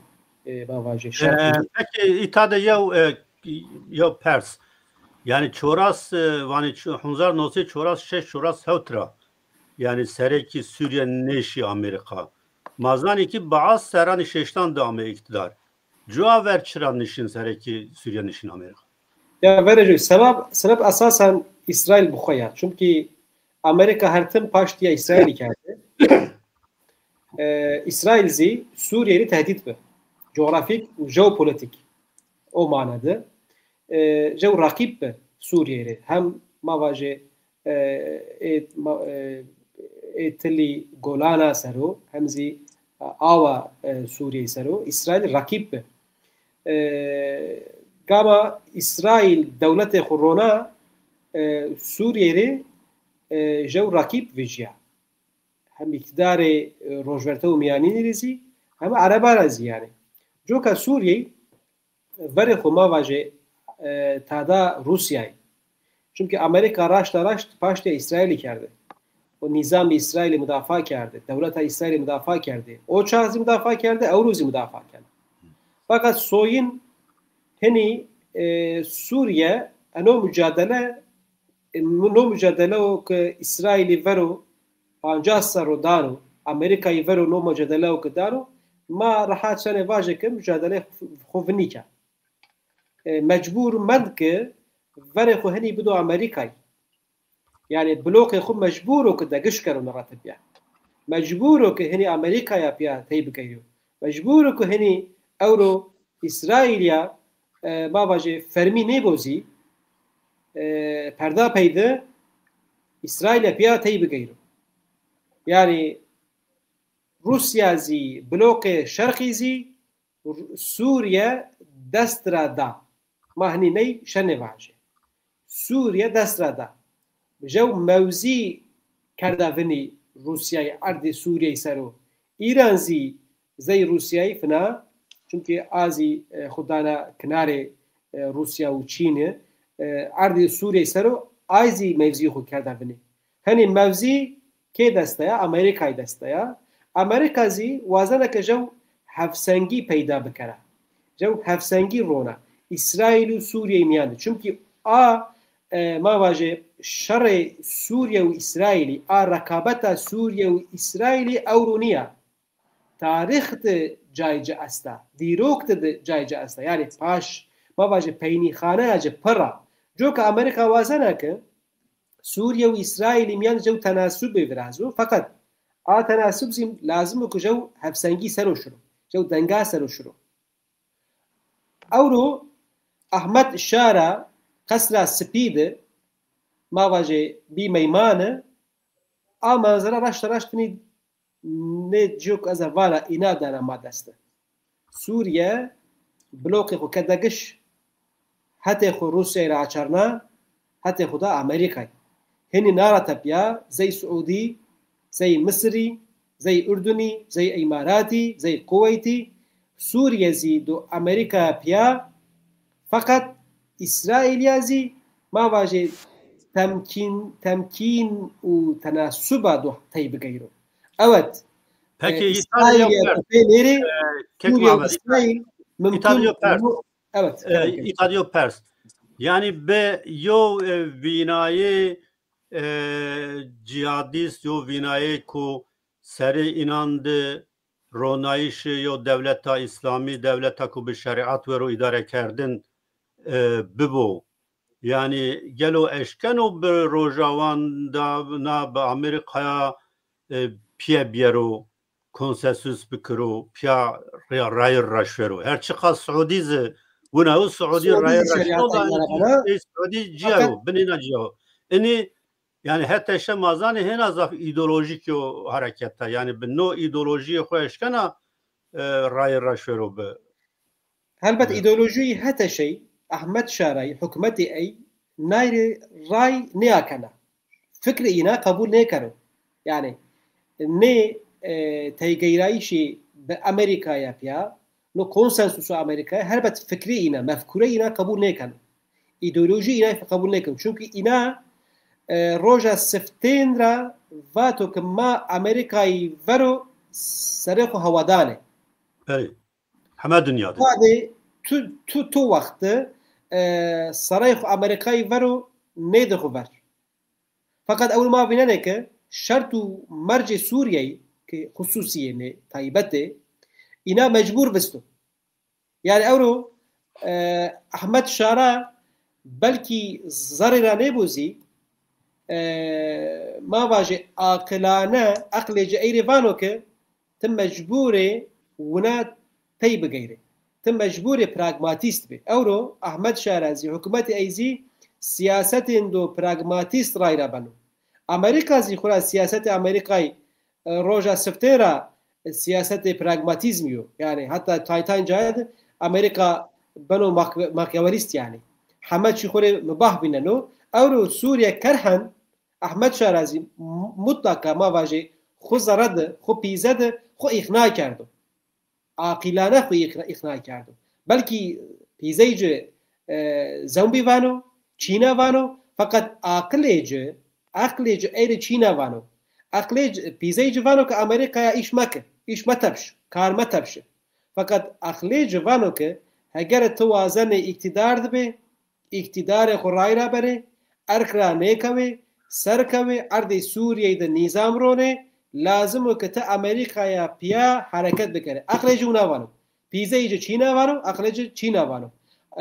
e, ma vajê şerqî. E, peki, îta de yew, e, yew pers. Yani çoras, e, vanê ço-, hezar newsey çoras şeş çoras hewt ra. Yani serekî Sûriye nêşî Amerîka. Ma zanî ki Baas serranê şeştan de ame îktidar. Cuwa ver çira nişin serekî Sûriye nişin Amerîka? Ya verê jû, sebeb, sebeb esasen Îsraîl bi xwe ya. Çimkî Amerîka her tim paştîya Îsraîlî kerde. E, Îsraîl zî Sûriyeyê rê tehdît bi. Coğrafîk û jeopolitîk. O mana de. E, jew raqîb bi Sûriyeyê rê. Hem ma vajê, e, ê, ma, e, ê tilî Golana ser o, hem zî awa, e, Sûriyeyê ser o, Îsraîl raqîb bi. E, gama Îsraîl dewletê xwu rona, e, Sûriyeyê rê, e, jew raqîb vijîya. Hem îktîdarê, e, Rojvertew Mîyanînî rê zî, hem Ereban ra zî yanî. Coka Sûriyeyî verê xwu ma vajê, e, tada Rûsyayî. Çimkî Amerîka raşta raşt paştîya Îsraîlî kerde. O nîzamê Îsraîlî mudafa kerde, dewleta Îsraîlî mudafa kerde. O çax zî mudafa kerde, ewro zî mudafa kerde. Feqet soyin hinî, e, Sûriye eno mucadele, e, no mucadele o ke Îsraîlî vero pancas serro dano, Amerîkayî vero no mucadele o ke dano, ma rehat şenê vajê ke mucadele xwu vinî ke. E, mecbûr mend ke verê xwu hinî bido Amerîkayî. Yanî bloqê xwu mecbûr o ke degiş kero nirete pîya. Mecbûr o ke hinî Amerîkaya pîya tey bigeyro. Mecbûr o ke hinî ewro Îsraîlîya, e, ma vajê fermî nêbo zî, e, perda pey de Îsraîlîya pîya tey bigeyro. Yanî Rûsya zî, bloqê şerqî zî Sûriye dest ra da. Ma hinî ney şenê vajê. Sûriye dest ra da. Jew mewzî kerda vinî Rûsyayî erdê Sûriyeyî ser o. Îran zî zey Rûsyayî fina, çimkî a zî, e, xwu dana kinarê, e, Rûsya û Çînî, e, erdê Sûriyeyî ser o, ay zî mewzî xwu kerda vinî. Henî mewzî kê dest de ya? Amerîkayî dest de ya. Amerîka zî wazena ke jew hevsengî peyda bikera. Jew hevsengî rona Îsraîl û Sûriyeyî mîyan de. Çimkî a, e, ma vajê şerê Sûriye û Îsraîlî, a rekabeta Sûriye û Îsraîlî ewro nîya. Tarîx de cayê ci esta, dîrok de de cayê ci esta. Yanî paş, ma vajê peynîxaneya ci pir a. Coka Amerîka wazena ke Sûriye û Îsraîlî mîyan jew tenasubê virazo, feqet a tenasub zî lazim o ke jew hevsengî ser o şiro, jew denga ser o şiro. Ewro Ahmed Şara Qesra Sipî de, ma vajê, bî meymane, a manzara raşta raşt finî nê cîyo ke ez a vana îna dana ma dest de. Sûriye bloqê xwu ke degiş, hetê xwu Rûsyayî ra açarna, hetê xwu da Amerîkayî. Hinî na ra tepya zey Siûdî, zey Misirî, zey Urdunî, zey Îmaratî, zey Kuweytî, Sûriye zî do Amerîkaya pîya, feqet Îsraîlîya zî ma vajê temkîn, temkîn û tenasuba do tey bigeyro. Evet. Peki, e, Îsraîlîya pê nêrê, e, Sûriye û Îsraîl mumkun. Evet. E, îta de yo pers. Yanî bi yo, e, vînayê, e, cîhadîst, yo vînayê ku serê înan de ronayîşê yo dewleta îslamî, dewleta ku bi şerîat wero îdare kerdin, e, bibo. Yanî gelo eşkeno bi Rojawan de na bi Amerîkaya, e, pîye bîyero, konsensus bikiro, pîya rê-, rayir raşvero. Her çiqas Siûdî zi wina û Siûdî rayir raşvero da, Siûdî cîya yo, binêna cîya yo. Inî Yanî HTŞ ma zanê hêna zaf îdeolojîk yo hereketa. Yanî bi no îdeolojîyê xo eşkena e, rayê reşwero bi. Helbet îdeolojîyê HTŞ'î, Ahmet Şaray, hukmetê ey nayrê ray nêakena. Fikrê îna qebûl nêkeno. Yanî nê e, teygeyrayîşê bi Amerîkaya pîya, no konsensuso Amerîkaya, helbet fikrê îna, mefkûreyê îna qebûl nêkeno. Îdeolojîyê îna qebûl nêkeno. Çunkî îna e, roja siftên ra vato ke ma Amerîkayî vero serê xo hewa danê. Belê. Heme dinya de. Wadê tu, tu, tu wext de e, serey xo Amerîkayî vero nêdixo ver. Feqet ewro ma vînenê ke şert û mercê Sûriyeyî ke xusûsîyênê, taybetê, îna mecbûr visto. Yanî ewro e, Ahmet Şara belkî zerrê ra nêbo zî e, ma vajê aqilane, eqlê ci ey rê vano ke ti mecbûrê wina tey bigeyrê. Ti mecbûrê pragmatîst bê. Ewro Ahmet Şara zî, hukmetê ey zî siyasetên do pragmatîst rayra beno. Amerîka zî xwura siyasetê Amerîkayî e, roja siftê ra e, siyasetê pragmatîzmî yo. Yanî heta tay tay cayê de Amerîka beno mak-, makyawelîst yanî. Heme çî xo rê mibah vîneno. Ewro Sûriye kerhen Ahmet Şara zî m-, mutlaka ma vajê xo zere de, xo pîze de xo îqna kerdo. Aqîlane xo îqna, îqna kerdo. Belkî pîzeyê ci e, zembî vano, çîna vano, feqet aqilê ci, eqlê ci ey rê çîna vano. Eqlê ci, pîzeyê ci vano ke Amerîkaya îş meke, îş metepş, kar metepşi. Feqet eqlê ci vano ke hegere ti wazenê îktîdar de bê, îktîdarê xo rayra berê, erk ra nêkewê, serkewê, erdê Sûriyeyî de nîzam ronê, lazim o ke ti Amerîkaya pîya hereket bikerê. Eqlê ci wina vano. Pîzeyê ci çîna vano, eqlê ci çîna vano.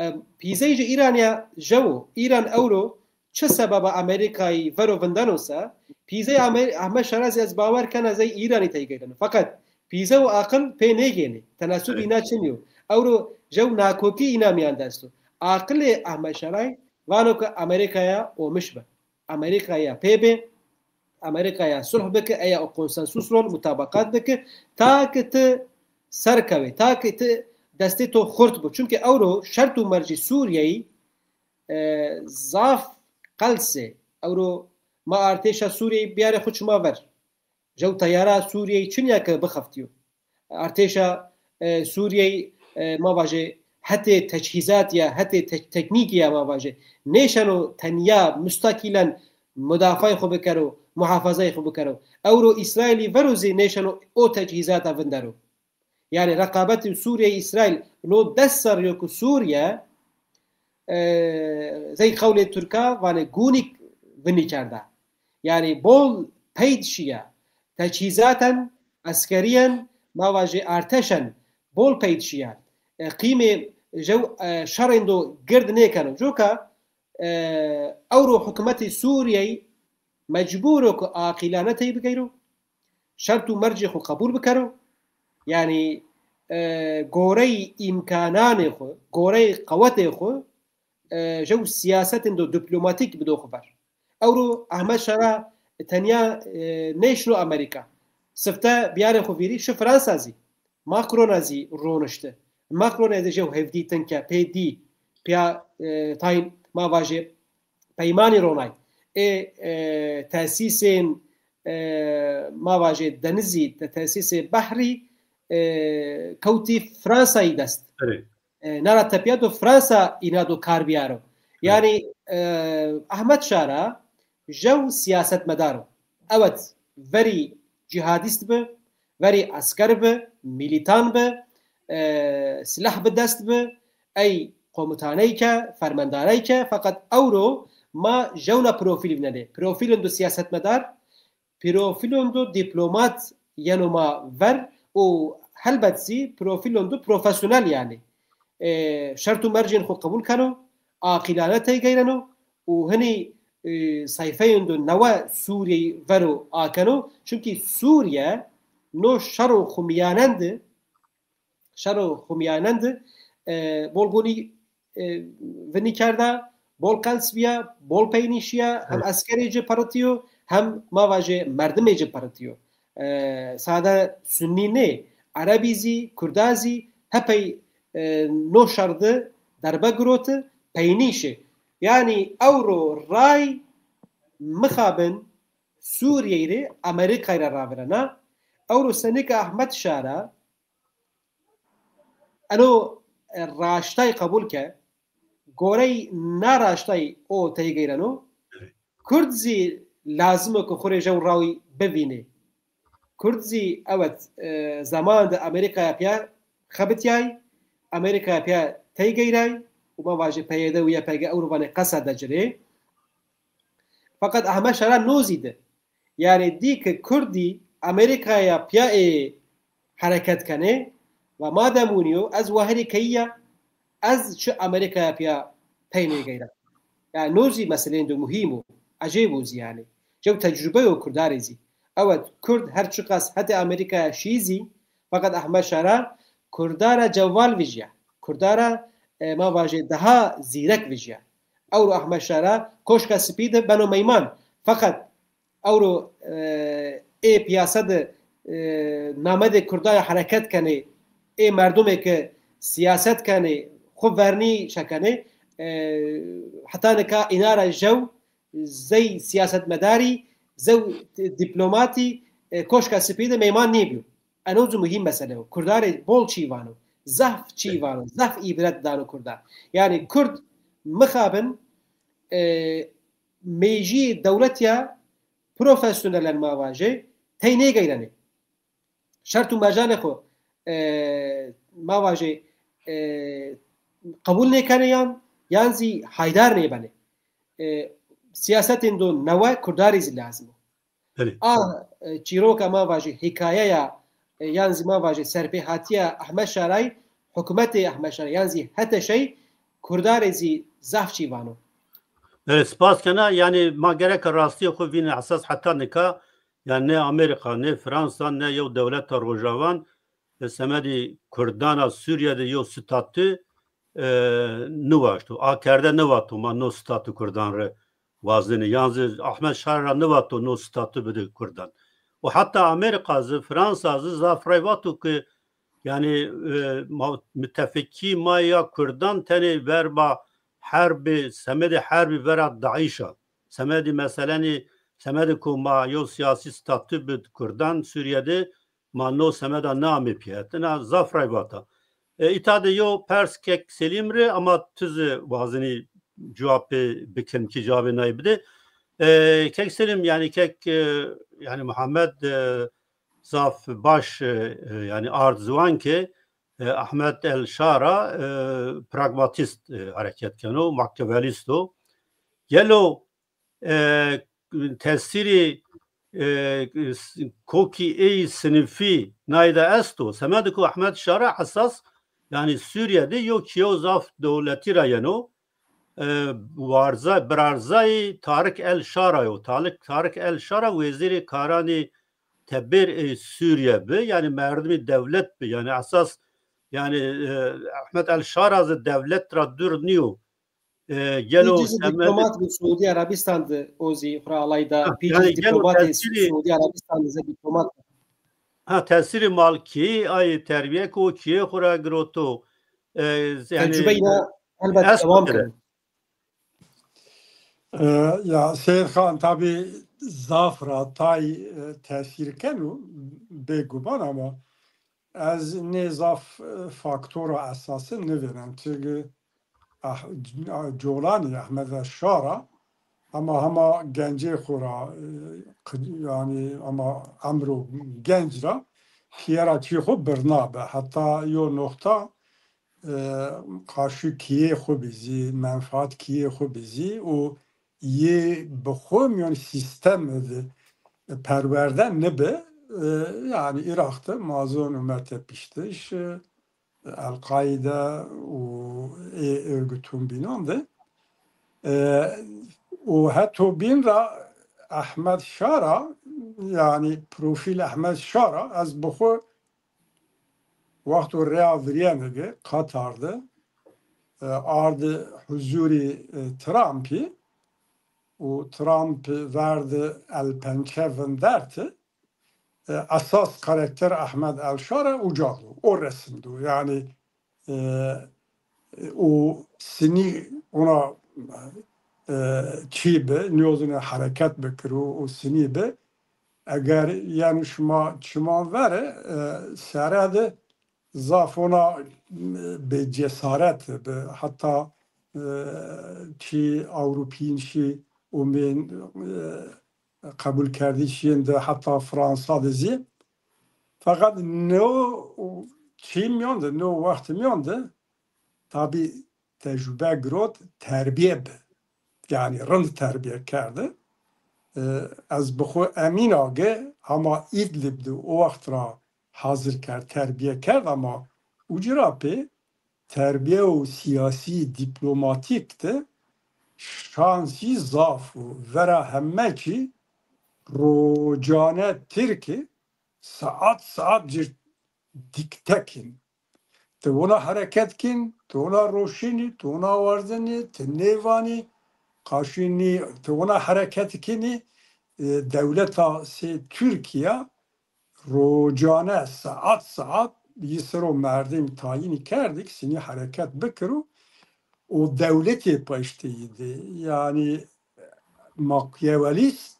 E, pîzeyê ci Îranî ya jewo. Îran ewro çi sebeba Amerîkayî vero vindeno se, pîzeyê Amer-, Ahmet Şara zî ez bawer kena zey Îranî teygeyreno. Feqet pîze û aqil pê nêgênê. Tenasubî îna çinî yo. Ewro jew nakokî îna mîyan de esto. Aqilê Ahmet Şarayî vano ke Amerîkaya omiş bi. Amerîkaya pê bê, Amerîkaya sulh bike, eya o konsensus ron, mutabaqat bike, ta ke ti ser kewê, ta ke ti destê to xurt bo. Çimkî ewro şert û mercî Sûriyeyî e, zaf qels ê. Ewro ma artêşa Sûriyeyî biyarê xo çima ver. Jew teyara Sûriyeyî çin ya ke bixeftîyo. Artêşa e, Sûriyeyî e, ma vajê hetê teçhîzat ya, hetê te-, teknîkî ya ma vajê. Nêşeno tenya mustakîlen mudafayê xo bikero, muhafazayê xo bikero. Ewro Îsraîlî vero zî nêşeno o teçhîzata vindero. Yanî reqabetê Sûriyeyî Îsraîl no des serrî yo ke Sûriye e, zey qewlê Tirka vanê gûnîk vinî kerda. Yanî bol peyd şîya. Teçhîzaten, eskerîyen, ma vajê arteşen bol peyd şîya. E, qîmê jew e, şerên do gird nêkeno. Coka e, ewro hukmetê Sûriyeyî mecbûr o ke aqîlane tey bigeyro, şert û mercê xo qebûl bikero. Yanî e, goreyê îmkananê xo, goreyê qewetê xo e, jew siyasetên do dîplomatîk bido xo ver. Ewro Ahmet Şara tenya e, nêşino Amerîka. Sifte biyarê xo vîrî şi Fransa zî. Macron a zî ronişti. Macron a zî jew hevdîtin ke pê dî, pîya e, tayn ma vajê peymanî ronay. Ê e, tesîsên e, ma vajê denizî, te-, tesîsê behrî e, kewtî Fransayî dest. E, na ra tepîya do Fransa îna do kar biyaro. Yanî e, Ahmet Şara jew siyasetmedar o. Evet, verî cîhadîst bi, verî esker bi, mîlîtan bi, e, silah bi dest bi, ey komutaney ke, fermendarey ke, feqet ewro ma jewna profîl vînenê. Profîlên do siyasetmedar, profîlon do dîplomat yeno ma ver û helbet zî profîlon do profesyonel yanî. E, şert û mercên xo qebûl keno, aqîlane teygeyreno û hinî e, seyfeyên do newe Sûriyeyî vero akeno. Çimkî Sûriye no şero xumîyanen de, şero xumîyanen de e, bolgonî e, vinî kerda, Bol qels bîya, bol peynî şîya, hem eskerê ci piritiyo, hem ma vajê merdimê ci piritiyo. E, sade Sunnî nê, Erebî zî, Kurda zî hepey, e, no şer di derbe giroti, peynî şi. Yanî ewro ray mixabin Sûriyeyî rê Amerîkayî ra ravirena. Ewro senî ke Ehmed Şara eno, e, raştay qebul ke, gorey na raştay o teygeyreno, Kurd zî lazim o ke xwu rê jew rawî bivînê. Kurd zî ewet, e, zeman de Amerîkaya pîya xebitîyay, Amerîkaya pîya teygeyray û ma vajê P Y D û Y P G ewro vanê qesa de ci rê. Feqet Ehmed Şara no zî di. Yanî dî ke Kurdî Amerîkaya pîya ê hereket kenê, va madem winî yo, ez wahirî keyî ya, ez çi Amerîkaya pîya pey nêgeyra. Yanî no zî meseleyên do muhîm o, ecêb o zî yanî. Jew tecrube yo Kurdarê zî. Ewet, Kurd her çiqas hetê Amerîkaya şî zî, feqet Ehmed Şara Kurda ra cewval vijîya. Kurda ra, e, ma vajê daha zîrek vijîya. Ewro Ehmed Şara Koşka Sipî de beno meyman. Feqet ewro, e, ê pîyase de, e, namedê Kurda ya hereket kenê, ê merdumê ke sîyaset kenê, xwu vernî şekenê, e, heta nika îna ra jew zey sîyasetmedarî, zew dîplomatî, e, Koşka Sipî de meyman nêbîyo. Eno zî muhîm mesele yo. Kurdarê bol çî vano. Zaf çî vano. Zaf îbret dano Kurda. Yanî Kurd mixabin, e, meyjîyê dewlet ya profesyonelen ma vajê tey nêgeyrenê. Şert û mercanê xwu, e, ma vajê, e, qebul nêkenê yan, yan zî haydar nêbenê. E, sîyasetên do newe Kurdarî zî lazim o. Belê. A, e, çîroka ma vajê hîkayeya, e, yan zî ma vajê serpêhatîya Ehmed Şarayî, hukûmetê Ehmed Şarayî yan zî HTŞ'yî Kurdarê zî zaf çî vano. Belê, spas kena. Yanî ma gereka rastîya xwu vînê esas heta nika, yanî ne Amerîka, ne Fransa, ne yew dewleta Rojawan, e, semedî Kurdan a Sûrîye de yew statû, e, niwaşto. Akerde nivato ma no statû Kurdan rê wazenê. Yan zî Ahmed Şara ra nivato no statû bide Kurdan. Û heta Amerîka zî, Fransa zî zaf rey vato ke, yanî, e, ma, mutefekî ma ya Kurdan tenê verba herbê, semedê herbî vera DAIŞ a. Semedî meselenî, semedê ku ma yew sîyasî statû bid Kurdan Sûrîye de, ma no semeda niamê pîya. Ina zaf rey vata. E, îta de yew pers kek Selîm rê, ama tu zî wazenî cewabê, bi kemkî cewabê nayê bide. E, kek Selîm, yanî kek, e, yanî Muhammed, e, zaf baş, e, e, yanî ard ziwan ke, e, Ahmed El Şara, e, pragmatîst, e, hereket keno, makyavelîst o. Gelo, e, tesîrî, e, s-, kokî ey sinifî nayê de esto? Semedê ku Ahmed Şara esas, yanî Sûrîye de yew kîyew zaf dewletî ra yeno, e, warza-, birarzayî Tarik El Şara yo. Tarik, Tarik El Şara wezîrê karanê tebêr ê Sûrîye bi, yanî merdimî dewlet bi. Yanî esas, yanî, e, Ahmed El Şara zî dewlet ra dûr nîyo. E, gelo Pîcî zî semed- dîplomat bi Suudî Erebîstan de o zî xura alay da. Ha, pîcî yanî zî gelo dîplomatê tesîrî, Suudî Erebîstan de zî dîplomat. Ha, tesîrê malkî, ayê terbîye ke o kîyê xwu ra giroto. E, yanî tecrube îna elbet dewam keno. E, ya Seyîd Xan, tabî zaf ra tay, e, tesîr keno, bêguman, ama ez nê zaf, e, faktora esasî nivênen. Çimkî Ah-, Colanî, Ehmed Şara, hema hema gencê xwu ra, e, qi-, yanî hema emro genc ra kîye ra çî xwu birna bi. Heta yo noxta, e, qarşî kîyê xwu bî zî, menfaat kîyê xwu bî zî û yê bi xwu mîyon sîstem de perwerde nibi. E, yanî Iraq de ma zon û me tepiştiş, e, El-Qaîde û ê örgütûn bînan de. E, û heto bîn ra Ehmed Şara, yanî profîl Ehmed Şara, ez bi xwu wexto rêya virîyene ke Qatar de, e, ardi huzurî, e, Trumpî û Trump verdi el pençe vinderti. E, esas karakter Ahmed El Şara uca do, o resim do. Yanî, e, û sinî ona, e, çî bi, niyozine hereket bikiro û sinî bi. Eger, yanî, şima çiman vere, e, sere de zaf ona, e, bê cesaret bi. Heta, e, çî Ewropîn şî û bên, e, qebûlkerdişîn de heta Fransa de zî. Feqet no çî mîyan de, no wext mîyan de tabî tecrube girot, terbiye bi. Yanî rind terbiye kerdi. E, ez bi xwu emîn a ge hema Îdlib de o wext ra hazir kerd, terbiye kerd ama uci ra pê terbiye û siyasî, dîplomatîk de şansî zaf û vera heme çî rocane Tirkî saet saet ci dîkte kîn. Ti wina hereket kîn, ti wina roşînî, ti wina werzenî, ti nêvanî, qaşînî, ti wina hereket kînî, e, dewleta sê Tirkîya rocane saet saet yî ser o merdim tayînî kerdî ke sinî hereket bikiro û dewletê paştî yî de. Yanî Machiavellîst,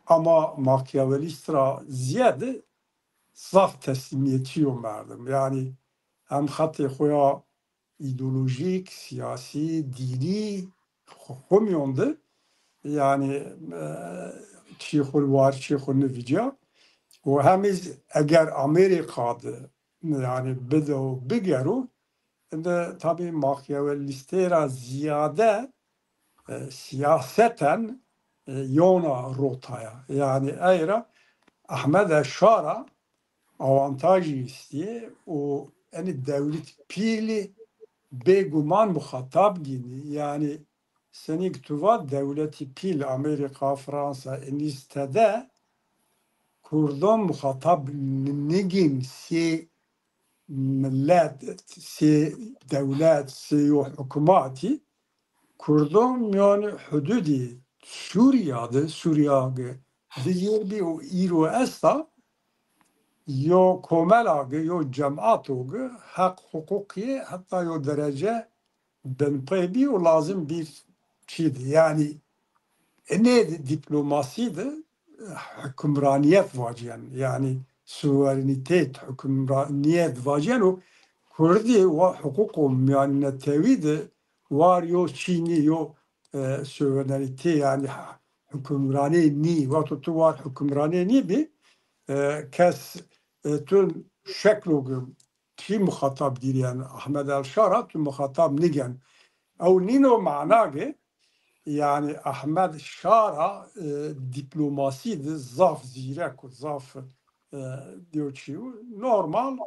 ama Machiavellîst ra zîyade zaf teslîmîyetçî yo merdim. Yanî hem xetê xo ya îdeolojîk, sîyasî, dînî xo, xo mîyon de, yanî, e, çî xo war, çî xo nivîcîya. Û hem îz eger Amerîka de, yanî, bido, bigero, indi tabî Machiavellîstê ra zîyade, e, sîyaseten, e, yewna rotaya. Yanî ey ra Ahmed Şara awantajî îstîyê û enî dewlet pîlî bêguman muxatab gînî. Yanî senîk tu va dewletî pîl Amerîka, Fransa, enîz tede Kurdon muxatab n-, nigîn sê milet, sê dewlet, sê yo hukmatî. Kurdon mîyanê hududî Sûrîya de, Sûrîya ge di yer bî û îro esta, yo komela ge, yo cemato ge heq huqûqî heta yo derece binpê bî û lazim bî çî de. Yanî enê de dîplomasî de hukimranîyet vacîyen. Yanî suverenîtet, hukimranîyet vacîyen û Kurdî wa huqûqo mîyannetewî de war yo çî nî, yo, e, suverenîte, yanî ha-, hukimranê nî. Wexto tu war hukimranê nîbî, e, kes, e, tu şeklo ge çî muxatab gîrîyen, Ahmed El Şara tu muxatab nîgen. Ew nîno mana ge, yanî Ahmed Şara, e, dîplomasî de zaf zîrek û zaf, e, diyo çî û normal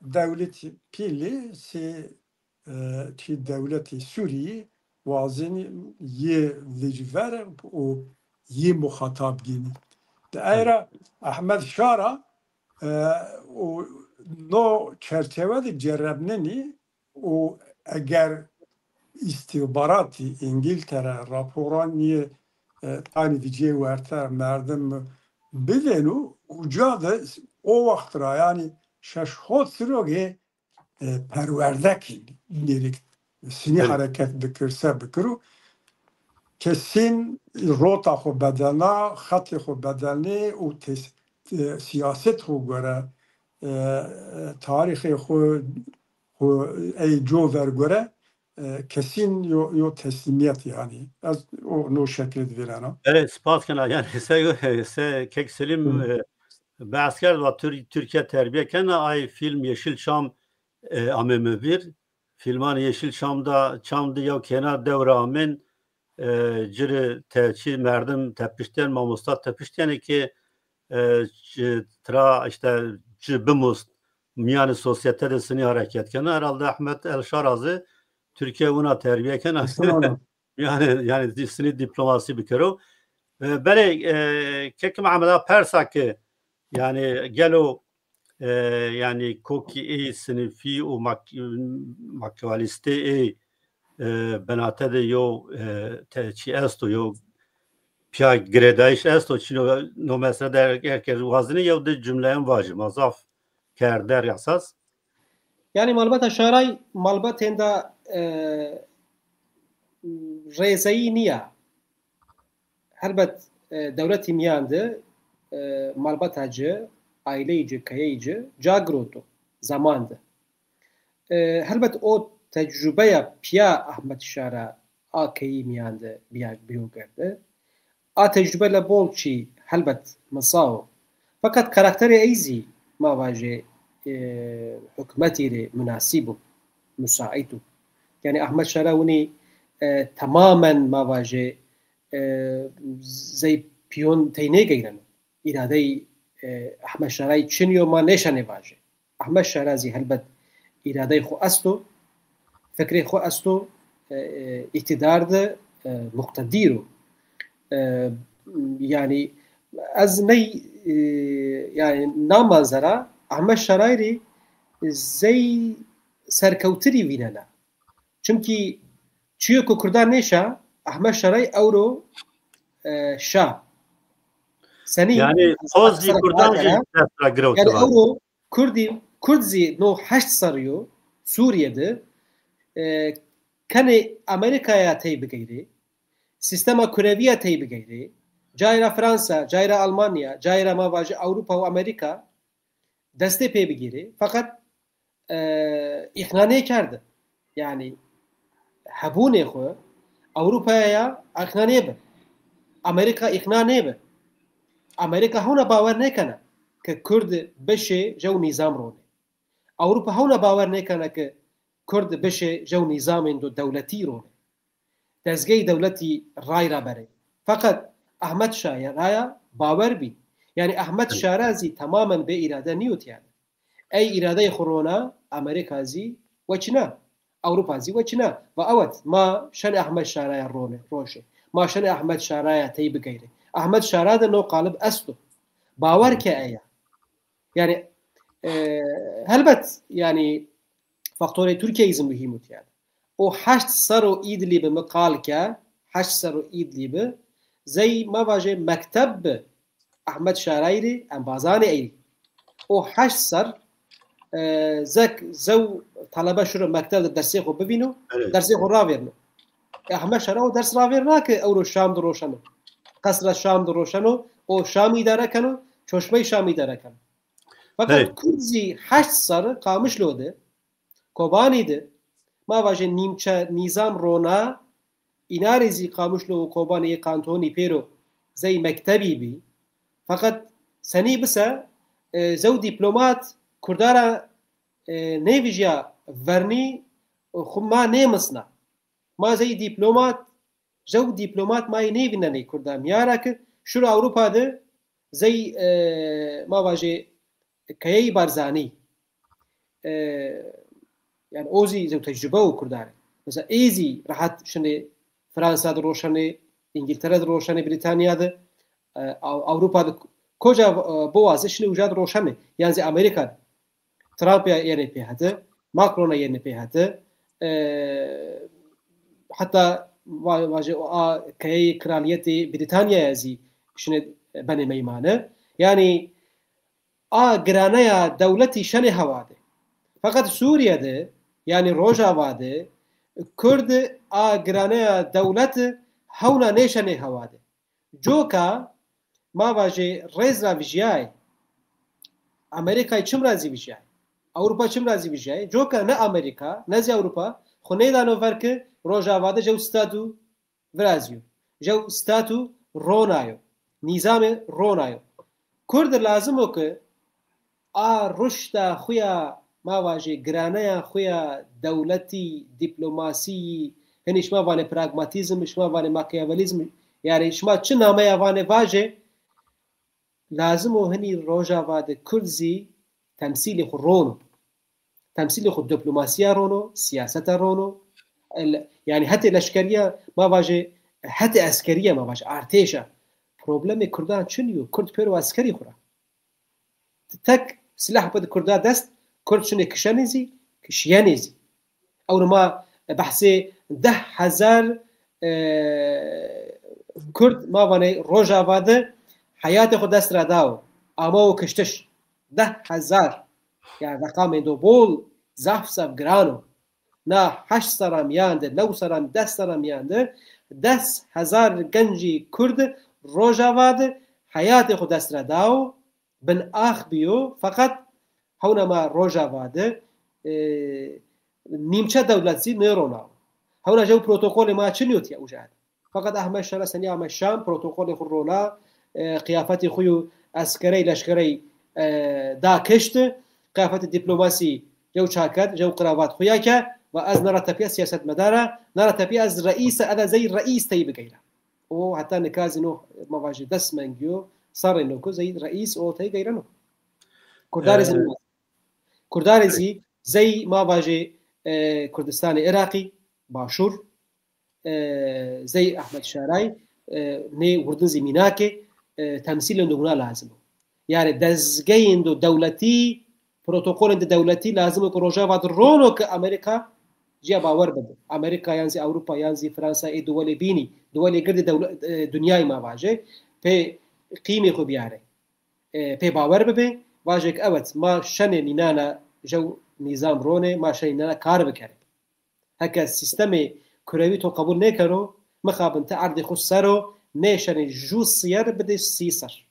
dewletî pîlî sê, e, çî dewletê Sûrîyî wazenî yê vecî ver û yê muxatab gînî. Di ey ra Ahmed Şara, e, û no çerçewe de cerebnenî û eger îstîxbaratî Îngîltere raporan yê, e, tanî di cê werte merdim bivêno, uca de o wext ra, yanî şeş hot siro ge, e, perwerde kî nêrik sinî hereket bikir, se bikiro. Kesîn rota xo bedelna, xetê xo bedelnê û tes-, e, sîyaset xo gore, e, e, tarîxê xo, xo ey co ver gore, e, kesîn yo, yo teslîmîyet yanî. Ez o no şekilî de vînena. Belê, spas kena. Yanî se, se Kek Selîm, e, behs kerd, va Tür-, Tirkîya terbiye kena, ay fîlm Yeşilçam, e, ame mi vîr. Fîlmanê Yeşilçam de, çam de yew kenar dewre amên, e, ci rê te-, çî merdim tepiştên, mamosta tepiştêne ke, e, ci, tira îşte ci bimust, mîyanê sosyete de sinî hereket kena. Herhalde Ahmet El Şara zî Tirkîya wina terbiye kena. Yanî, yanî di-, sinî dîplomasî bikero. E, belê, e, Kek Mehmed a persa ke, yanî gelo, e, yanî kokî ê sinifî û mak-, makîyalîstê ê, E, binate de yew, e, te-, çî esto, yew piya girêdayîş esto, çîno no mesele de her, her kes wazenê yew di cumleyan vajî, ma zaf kerdê der esas. Yanî malbata şaray, malbatên de, e, rêzeyî nîya. Helbet, e, dewletî mîyan de, e, malbata ci, aîleyî ci, keyeyî ci ca giroto, zeman de. E, helbet o tecrubeya piya Ahmet Şara a keyî mîyan de biya, biyo girde. A tecrube le bol çî helbet misao. Feqet karakterê ey zî ma vajê, e, hukmetî rê munasîb o, musaît o. Yanî Ahmet Şara winî, e, temamen ma vajê, e, zey piyon tey nêgeyreno. Îradeyî, e, Ahmet Şarayî çinî yo ma nêşenê vajê. Ahmet Şara zî helbet îradeyê xo esto, fikrê xo esto, e, e, îqtîdar de, e, muqtedîr o. E, yanî ez ney, e, yanî na manzera Ahmet Şarayî rê zey serkewtirî vînena. Çimkî çîyo ku kurdan nêşa, Ahmet Şarayî ewro, e, şa. Senî? Yanî poz zî kurdan jî dest ra girewtiba. Yanî ewro Kurdî, Kurd zî no heşt serrî yo Sûrîye de, e, kenê Amerîkaya tey bigeyrê, sîstema kurevî ya tey bigeyrê, cayê ra Fransa, cayê ra Almanya, cayê ra ma vajî Ewropa û Amerîka destê pê bigîrê. Feqet, e, îqna nêkerde. Yanî hebûnê xwu Ewropaya ya îqna nêbi. Amerîka îqna nêbi. Amerîka hewna bawer nêkena ke Kurd bişê jew nîzam ronê. Ewropa hewna bawer nêkena ke Kurd bişê jew nîzamên do dewletî ronê. Dezgeyê dewletî ray ra berê. Feqet Ahmet Şaraya bawer bî. Yanî Ahmet Şara zî temamen bê îrade nîyo tîya de. Ey îradeyê xwu rona, Amerîka zî weçîna, Ewropa zî weçîna. Va ewet, ma şenê Ahmet Şaraya ronê, roşê. Ma şenê Ahmet Şaraya tey bigeyrê. Ahmet Şara de no qalib esto. Bawer ke eya. Yanî, e, helbet, yanî, faktorê Tirkîyeyî zî muhîm o tîya de. O heşt serr o Îdlîbi mi qal ke, heşt serr o Îdlîbi, zey ma vajê mekteb bi Ahmet Şarayî rê, embazanê ey rê. O heşt serr, e, zek, zew talebe şiro mekteb de dersê xo bivîno, dersê xo ravêrno. E, Ahmet Şara o ders ravêrna ke ewro Şam de roşeno. Qesra Şam de roşeno, o Şam îdare keno, çoşmey Şam îdare keno. Feqet Kurd zî heşt serr Qamişlo de, Kobanî de, ma vajê nîmçe nîzam rona, îna rê zî Qamişlo û Kobanî yê kantonî pêro zey mektebî bî. Feqet senî bise, e, zew dîplomat Kurda ra, e, nêvijya vernî, xwu ma nêmisna. Ma zey dîplomat, jew dîplomat ma yê nêvînenê Kurda mîyan ra ke şiro Ewropa de zey, e, ma vajê keyeyî Barzanî. E, yanî o zî zew tecrube o Kurda rê. Mesela ê zî rehet şinê Fransa de roşenê, Îngîltere de roşenê, Brîtanya de, e, Ew-, Ewropa de koca, e, biwaze şinê uca de roşenê. Yan zî Amerîka de. Trump ya yenê pê hete, Macron a yenê pê hete. E, heta va-, vajê o a keyeyê kraliyetê Brîtanyaya zî şinê benê meymane. Yanî a giraneya dewletî şenê hewa de. Feqet Sûrîye de, yanî Rojava de, Kurd a giraneya dewlet hewna nêşenê hewa de. Coka ma vajê rêz ra vijyayê. Amerîkayê çim ra zî vijyayê. Ewropa çim ra zî vijyayê. Coka ne Amerîka, ne zî Ewropa xwu nêdano ver ke Rojava de jew statû virazîyo. Jew statû ronayo. Nîzamê ronayo. Kurd lazim o ke a ruşda xwu ya, ma vajê giraneya xwu ya dewletî, dîplomasîyî, hinî şima vanê pragmatîzm, şima vanê makyavelîzm, yanî şima çi nameya vanê vajê, lazim o hinî Rojava de Kurd zî temsîlê xwu rono. Temsîlê xwu dîplomasîya rono, sîyaseta rono. El-, yanî hetê leşkerîya ma vajê, hetê eskerîya ma vajê, artêşa. Problemê Kurdan çinî yo, Kurd pêro eskerî xwu ra. Tek silah bide Kurda dest, Kurd şinê kişenê zî, kişiyenê zî. Ewro ma behsê deh hezar, e, Kurd ma vanê Rojava de heyatê xo dest ra dao. Amao kiştiş. Deh hezar. Yani reqamêndo bol, zaf zaf giran o. Na heşt serra mîyan de, new serra, des serra mîyan de des hezar gencî Kurd Rojava de heyatê xo dest ra dao, bin ax bîyo, feqet hewna ma Rojava de, e, nîmçe dewlet zî nêrona. Hewna jew protokolê ma çinî yo tîya uca de. Feqet Ahmet Şara senî ame Şam, protokolê xo rona, e, qiyafetê xo yo eskerey, leşkerey, e, da kişt, qiyafetê dîplomasî jew çaket, jew qiravat xuya ke, va ez na ra tepîya siyasetmedar a, na ra tepîya ez reîs a, eda zey reîs tey bigeyra. O heta nika zî no, ma vajê des mengî yo, serrê no ku zey reîs o tey geyreno. Kurdarê zî, Kurdarê zî zey ma vajê, e, Kurdistanê Iraqî, Başûr, e, zey Ahmet Şaray, e, nê wirdin zî mînakê, e, temsîlêndo wina lazim o. Yani dezgeyêndo dewletî, protokolêndo dewletî lazim o ku Rojava de rono ke Amerîka cîya bawer bibe. Amerîka yan zî Ewropa yan zî Fransa, ê duwelê bînî, duwelê girdê dewle-, e, dinyayî ma vajê, pê qîmê xo biyarê. E, pê bawer bibe, vajê ke evet, ma şenê nînana jew nîzam ronê, ma şenê nînana kar bikerê. Heke sîstemê kurewî to qebul nêkero, mixabin ti erdê xo ser o, nêşenê ju sîyer bidê sî ser.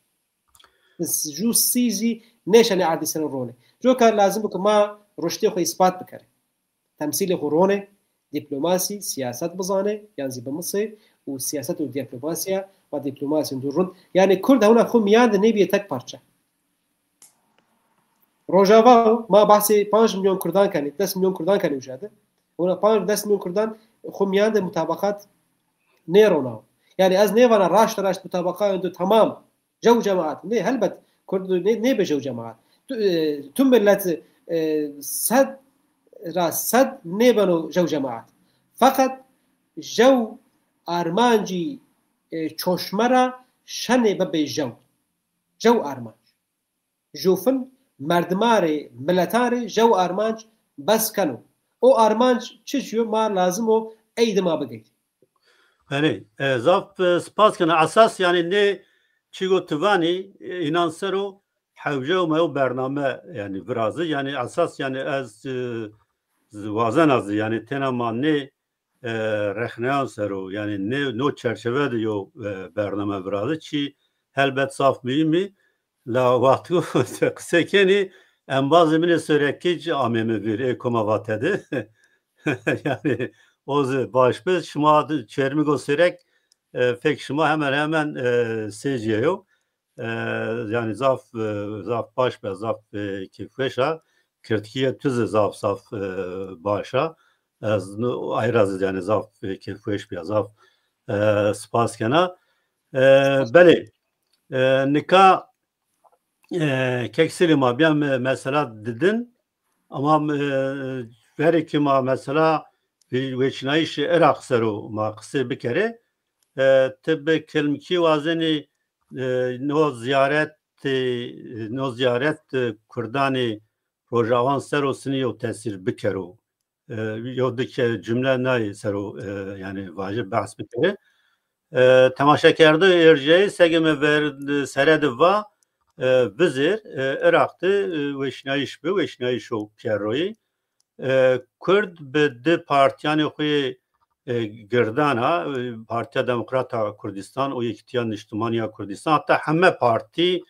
Ju sî zî nêşenê erdî ser o ronê. Coka lazim o ke ma ruştê xo îspat bikerê. Temsîlê xo ronê, dîplomasî, sîyaset bizanê, yan zî bimisê û sîyaset û dîplomasîya, va dîplomasî dûr rind. Yanî Kurd hewna xo mîyan de nêbîyê tek parçe. Rojava ma behsê panc milyon Kurdan kenê, des milyon Kurdan kenê uca de. Hewna panc, des milyon Kurdan xo mîyan de mutabaqat nêrona. Yanî ez nêvana raşta raşt mutabaqayêndo tamam jew cemaat. Nê, helbet, Kurd nê, nêbe jew cemaat. Tu, e, tu millet, e, sed ra sed nêbeno jew cemaat. Feqet jew armancî, e, çoşme ra şenê bibê jew. Jew armanc. Jofin merdimarê, miletarê jew armanc bes keno. O armanc çiçî yo, ma lazim o ey dima bigeyr. Belê, e, zaf, e, spas kena. Esas, yanî, nê çîgo ti vanî, e, înan ser o hewce û meyo bername, yanî, virazi. Yanî, esas, yanî, ez, e, z-, wazena zî, yanî, tena ma nê, e, rexneyan ser o, yanî, nê, no çerçeve de yo, e, bername virazi. Çî helbet zaf muhîm î, la wextî qise kenî, embazê min ê Sorekî ci amê mi vîr, ê Koma Vate de. Yanî, o zî baş bi, şima di-, Çermîg û Sorek, e, fek şima hemen hemen, e, sêcîye yo. E, yanî zaf, e, zaf baş be, zaf, e, kêfweş a. Kirdkîye tu zî zaf, zaf, e, baş a. Ez nu-, ay ra zî yanî zaf, e, kêfweş bîya, zaf, e, spas kena. E, belê, e, nika, e, kek Silî ma bîya me-, mesela didin, ama, e, verê ke ma mesela wê-, weçînayîşê Iraq ser o ma qisê bikerê. E, ti bi kilmkî wazenî, e, no ziyaret, e, no ziyaret, e, Kurdanê Rojawan ser o sinî yew tesîr bikero. E, yew di ke cumle nayê ser o, e, yanî vajî behs bikerê. E, temaşekerdo erjeyî, sege mi ver, sere de va, e, vizêr, e, Iraq de, e, weşnayîş bi, weşnayîşo pîyeroyî. E, Kurd bi di partîyanê xo yê, e, girdan a, e, Partîya Demokrat a Kurdistan û Yekîtîya Niştimanî ya Kurdistan, heta heme partî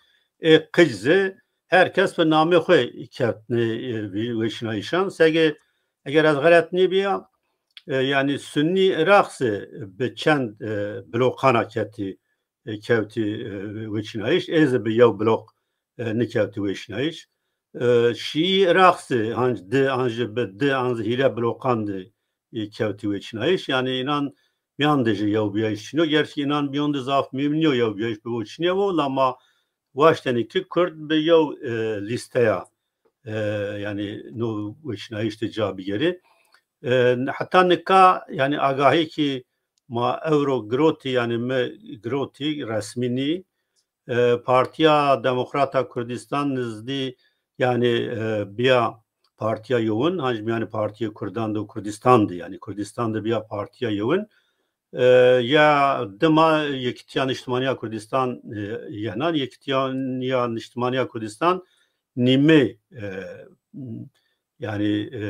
ê qic zî, her kes bi namê xo kewtnê, e, vî-, weşnayîşan. Sege, eger ez xelet nêbîya, e, yanî Sunnî Iraq zî bi çend, e, bloqan a ketî, e, kewtî, e, weçînayîş. Ê zî bi yew bloq, e, nikewtî weçînayîş. E, Şîî Iraq zî hanc di, an jî bi di, an zî hîrê bloqan de, e, kewtî weçînayîş. Yanî înan mîyan de jî yewbîyayîş çin o. Gerçî înan mîyon de zaf muhîm nîyo yewbîyayîş bibo çinê wo, la ma waştenî ki Kurd bi yew, e, lîsteya, e, yanî no weçînayîş de ca bigêrê. E, heta nika, yanî agahî ki ma ewro girotî, yanî mi girotî, resmî nî. E, Partîya Demokrat a Kurdistan nizdî, yanî, e, bîya Partîya Yewin, hanc mîyanê Partîyê Kurdan de û Kurdîstan de, yanî Kurdîstan de bîya Partîya Yewin. E, ya dima Yekîtiya Niştimaniya Kurdîstan, e, yena, Yekîtiya Niştimaniya Kurdîstan nîmê, e, yanî, e,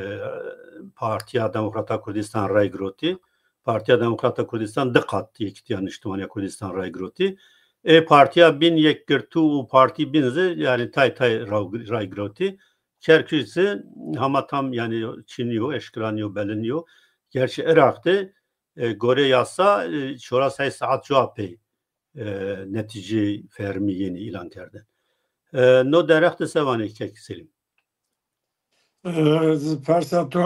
Partîya Demokrata Kurdîstan rey girotî. Partîya Demokrata Kurdîstan di qat Yekîtiya Niştimaniya Kurdîstan rey girotî. Ê partîya bîn yekgirtû û partî bîn zî, yanî, tay tay raw-, rey girotî. Kerkûk zî hema tam, yanî, çinî yo, eşkera nîyo, belî nîyo. Gerçî Iraq de, e, gorê yasa, e, çoras heşt saet cuwa pey, e, netîceyê fermî yenî îlan kerdin. E, no derheq de se vanê kek Selîm? E, persa to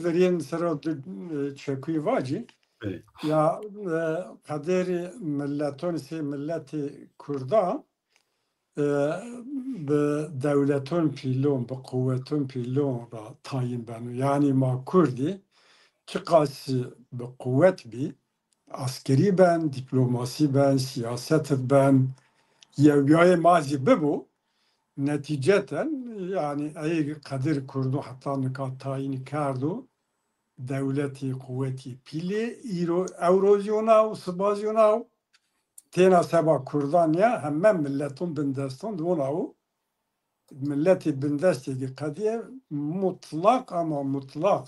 verîyên ser o di, e, çekuy vacî. Evet. Ya, e, qederî mileton, sey miletê Kurdan, e, bi dewleton pîlon, bi quweton pîlon ra tayîn beno. Yanî ma Kurdî çiqas bi quwet bî, askerî ben, dîplomasî ben, sîyaset ben, yewbîyayê ma zî bibo, netîceten, yanî, ey qedir Kurdo heta nika tayîn kerdo, dewletî, quwetî pîlê, îro, ewro zî wina û siba zî wina û têna seba Kurdan ya, heme mileton bindestan di wina û miletê bindestê ki qedîye mutlaq ama mutlaq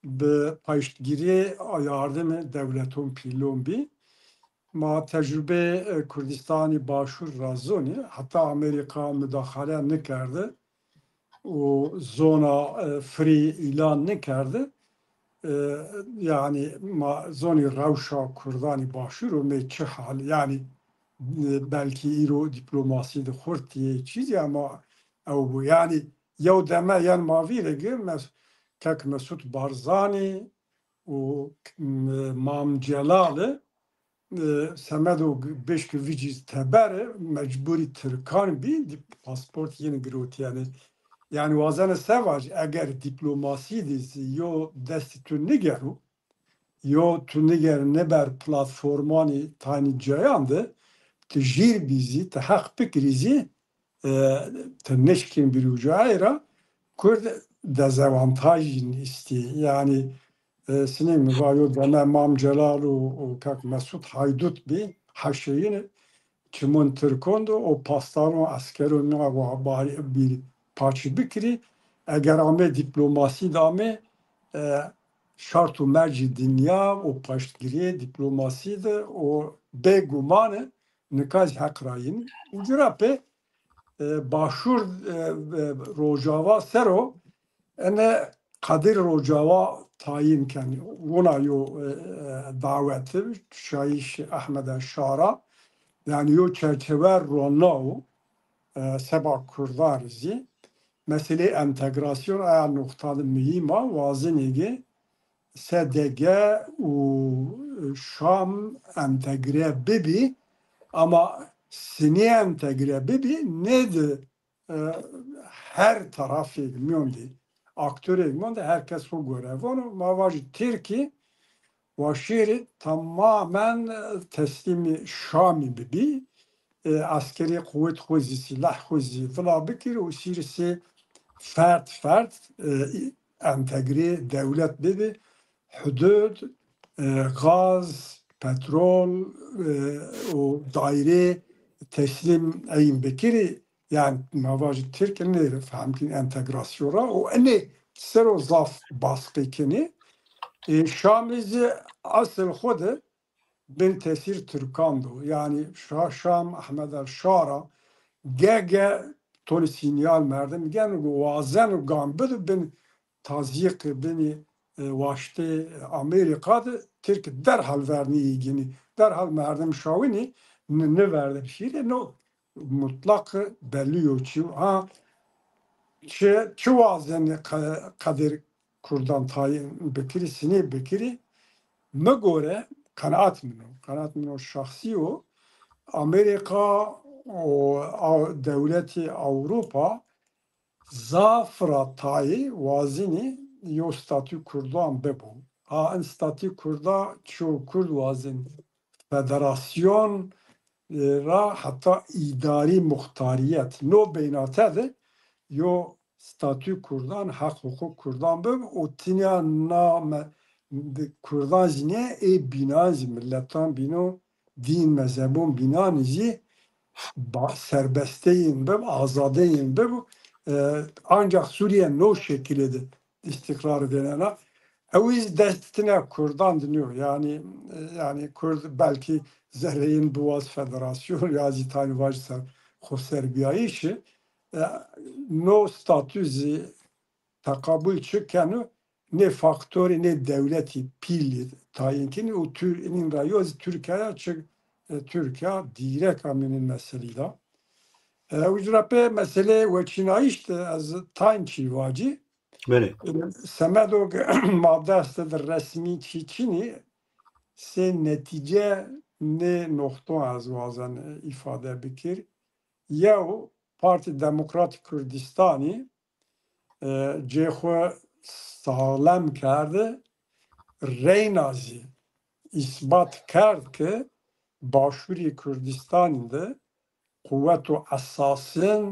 bi paştgirî yardimê dewleton pîlon bî. Ma tecrubeyê, e, Kurdistanî Başûr ra zonî, heta Amerîka mudaxale nikerde û zona, e, free îlan nikerde. E, yanî ma zonî rewşa Kurdanî Başûr û mê çi hal, yanî, e, belkî îro dîplomasî de xurtîyê çîzî ama ew bû. Yanî yew deme yen ma vîrê gi Mes-, kek Mesûd Barzanî û, e, Mam Celal e, e, semedo bêşkî vicî teber e, mecbûrî tirkan bî, dî-, pasport yeni girotî yanî. Yanî wazena se vajî, eger dîplomasî de zî yo destî tu nigero, yo tu niger niber platformanî taynî cayan de, tu jîr bî zî, tu heq bikirî zî, e, ti nişkîn bîrûcayê ra Kurd dezavantajîn îstî. Yanî, e, sinê mi va yo deme Mam Celal û, û kak Mesûd haydût bî, heşeyîn çimon Tirkon de û pastalon eskero na wa barî bî paçî bikirî. Eger amê dîplomasî de amê, e, şart û mercî dinya û paştgirîyê dîplomasî de û bêguman e nika zî heq ra yîn. Û ci ra pê e, Başûr, e, e, Rojava ser o, ene qedir Rojava tayîn kenî. Wina yo, e, e, daweti şayîş Ehmeda Şara, yanî yo çerçewe ronaw, e, seba Kurdan zî. Meselê entegrasyon aya noqta de muhîm a, wazenê ki S D G û Şam entegre bibî, ama sinî entegre bibî, nê di, e, her tarafê mîyon de, aktorê mîyon de her kes xo gore vano. Ma vajî Tirkî wa şêrî tamamen, e, teslîmî Şamî bibî. E, eskerî quwet xo zî, sîlah xo zî vila bikirî û şîrî sê ferd ferd, e, entegrê dewlet bibî, hudud, e, gaz, petrol, e, û daîrê teslîm eyin bikirî. Yanî ma vajî Tirk nê fehm kîn entegrasyon ra û enê ser o zaf baskî kenî. E, Şamî zî esil xo de bin tesîr Tirkan do. Yanî Şa-, Şam, Ehmed el Şara, ge-ge tonî sînyal merdim geno, wazeno gam bido bin tazyîqê, binî, e, waştê Amerîka de Tirk derhal vernî yê ginî. Derhal merdim şawinî ni-, niverde şîrê, no mutlaq bellî yo çî. Ha, çi, çi wazenê qe-, qedir Kurdan tayîn bikirî, sinê bikirî, mi gore, qenaat min o, qenaat min o şexsî yo, Amerîka û a-, dewletê Ewropa zaf ra tayê wazenî yo statû Kurdan bibo. A, in statû Kurda çiyo Kurd wazên federasyon, e, ra heta îdarî muxtarîyet. No beynate de yo statû kurdan, heq huqûq kurdan bib û tinya na me-, kurdan zî nê, ê bînan zî, miletan bîno, dîn mezhebon bînan zî ba-, serbesteyên bib, azadeyên bib. E, ancax Sûriye no şekilê de îstîqrar vênena. Ew îz dest tine kurdan di nîyo. Yanî, e, yanî kurd belkî zereyên biwaz federasyon ya zî tayn vaj ser xo serbiyayîşi. E, no statû zî teqabul çi keno, nê faktorî, nê dewletî pîlî tayin kenî û Tür-, înîn ra yo zî Tirkîya ya çi, e, Tirkîya dîrek amînîn meselî da. E, ucra pê meselê weçînayîş de ez tayn çî vacî. Belê. E, semedo ke ma dest de resmî çî çinî, sê netîce nê noxton ez wazen, e, îfade bikir. Yew, Partî Demokratîk Kurdistanî, e, cê xwu saxlem kerdi, reyna zî îsbat kerd ke Başûrê Kurdistanî de quweto esasin,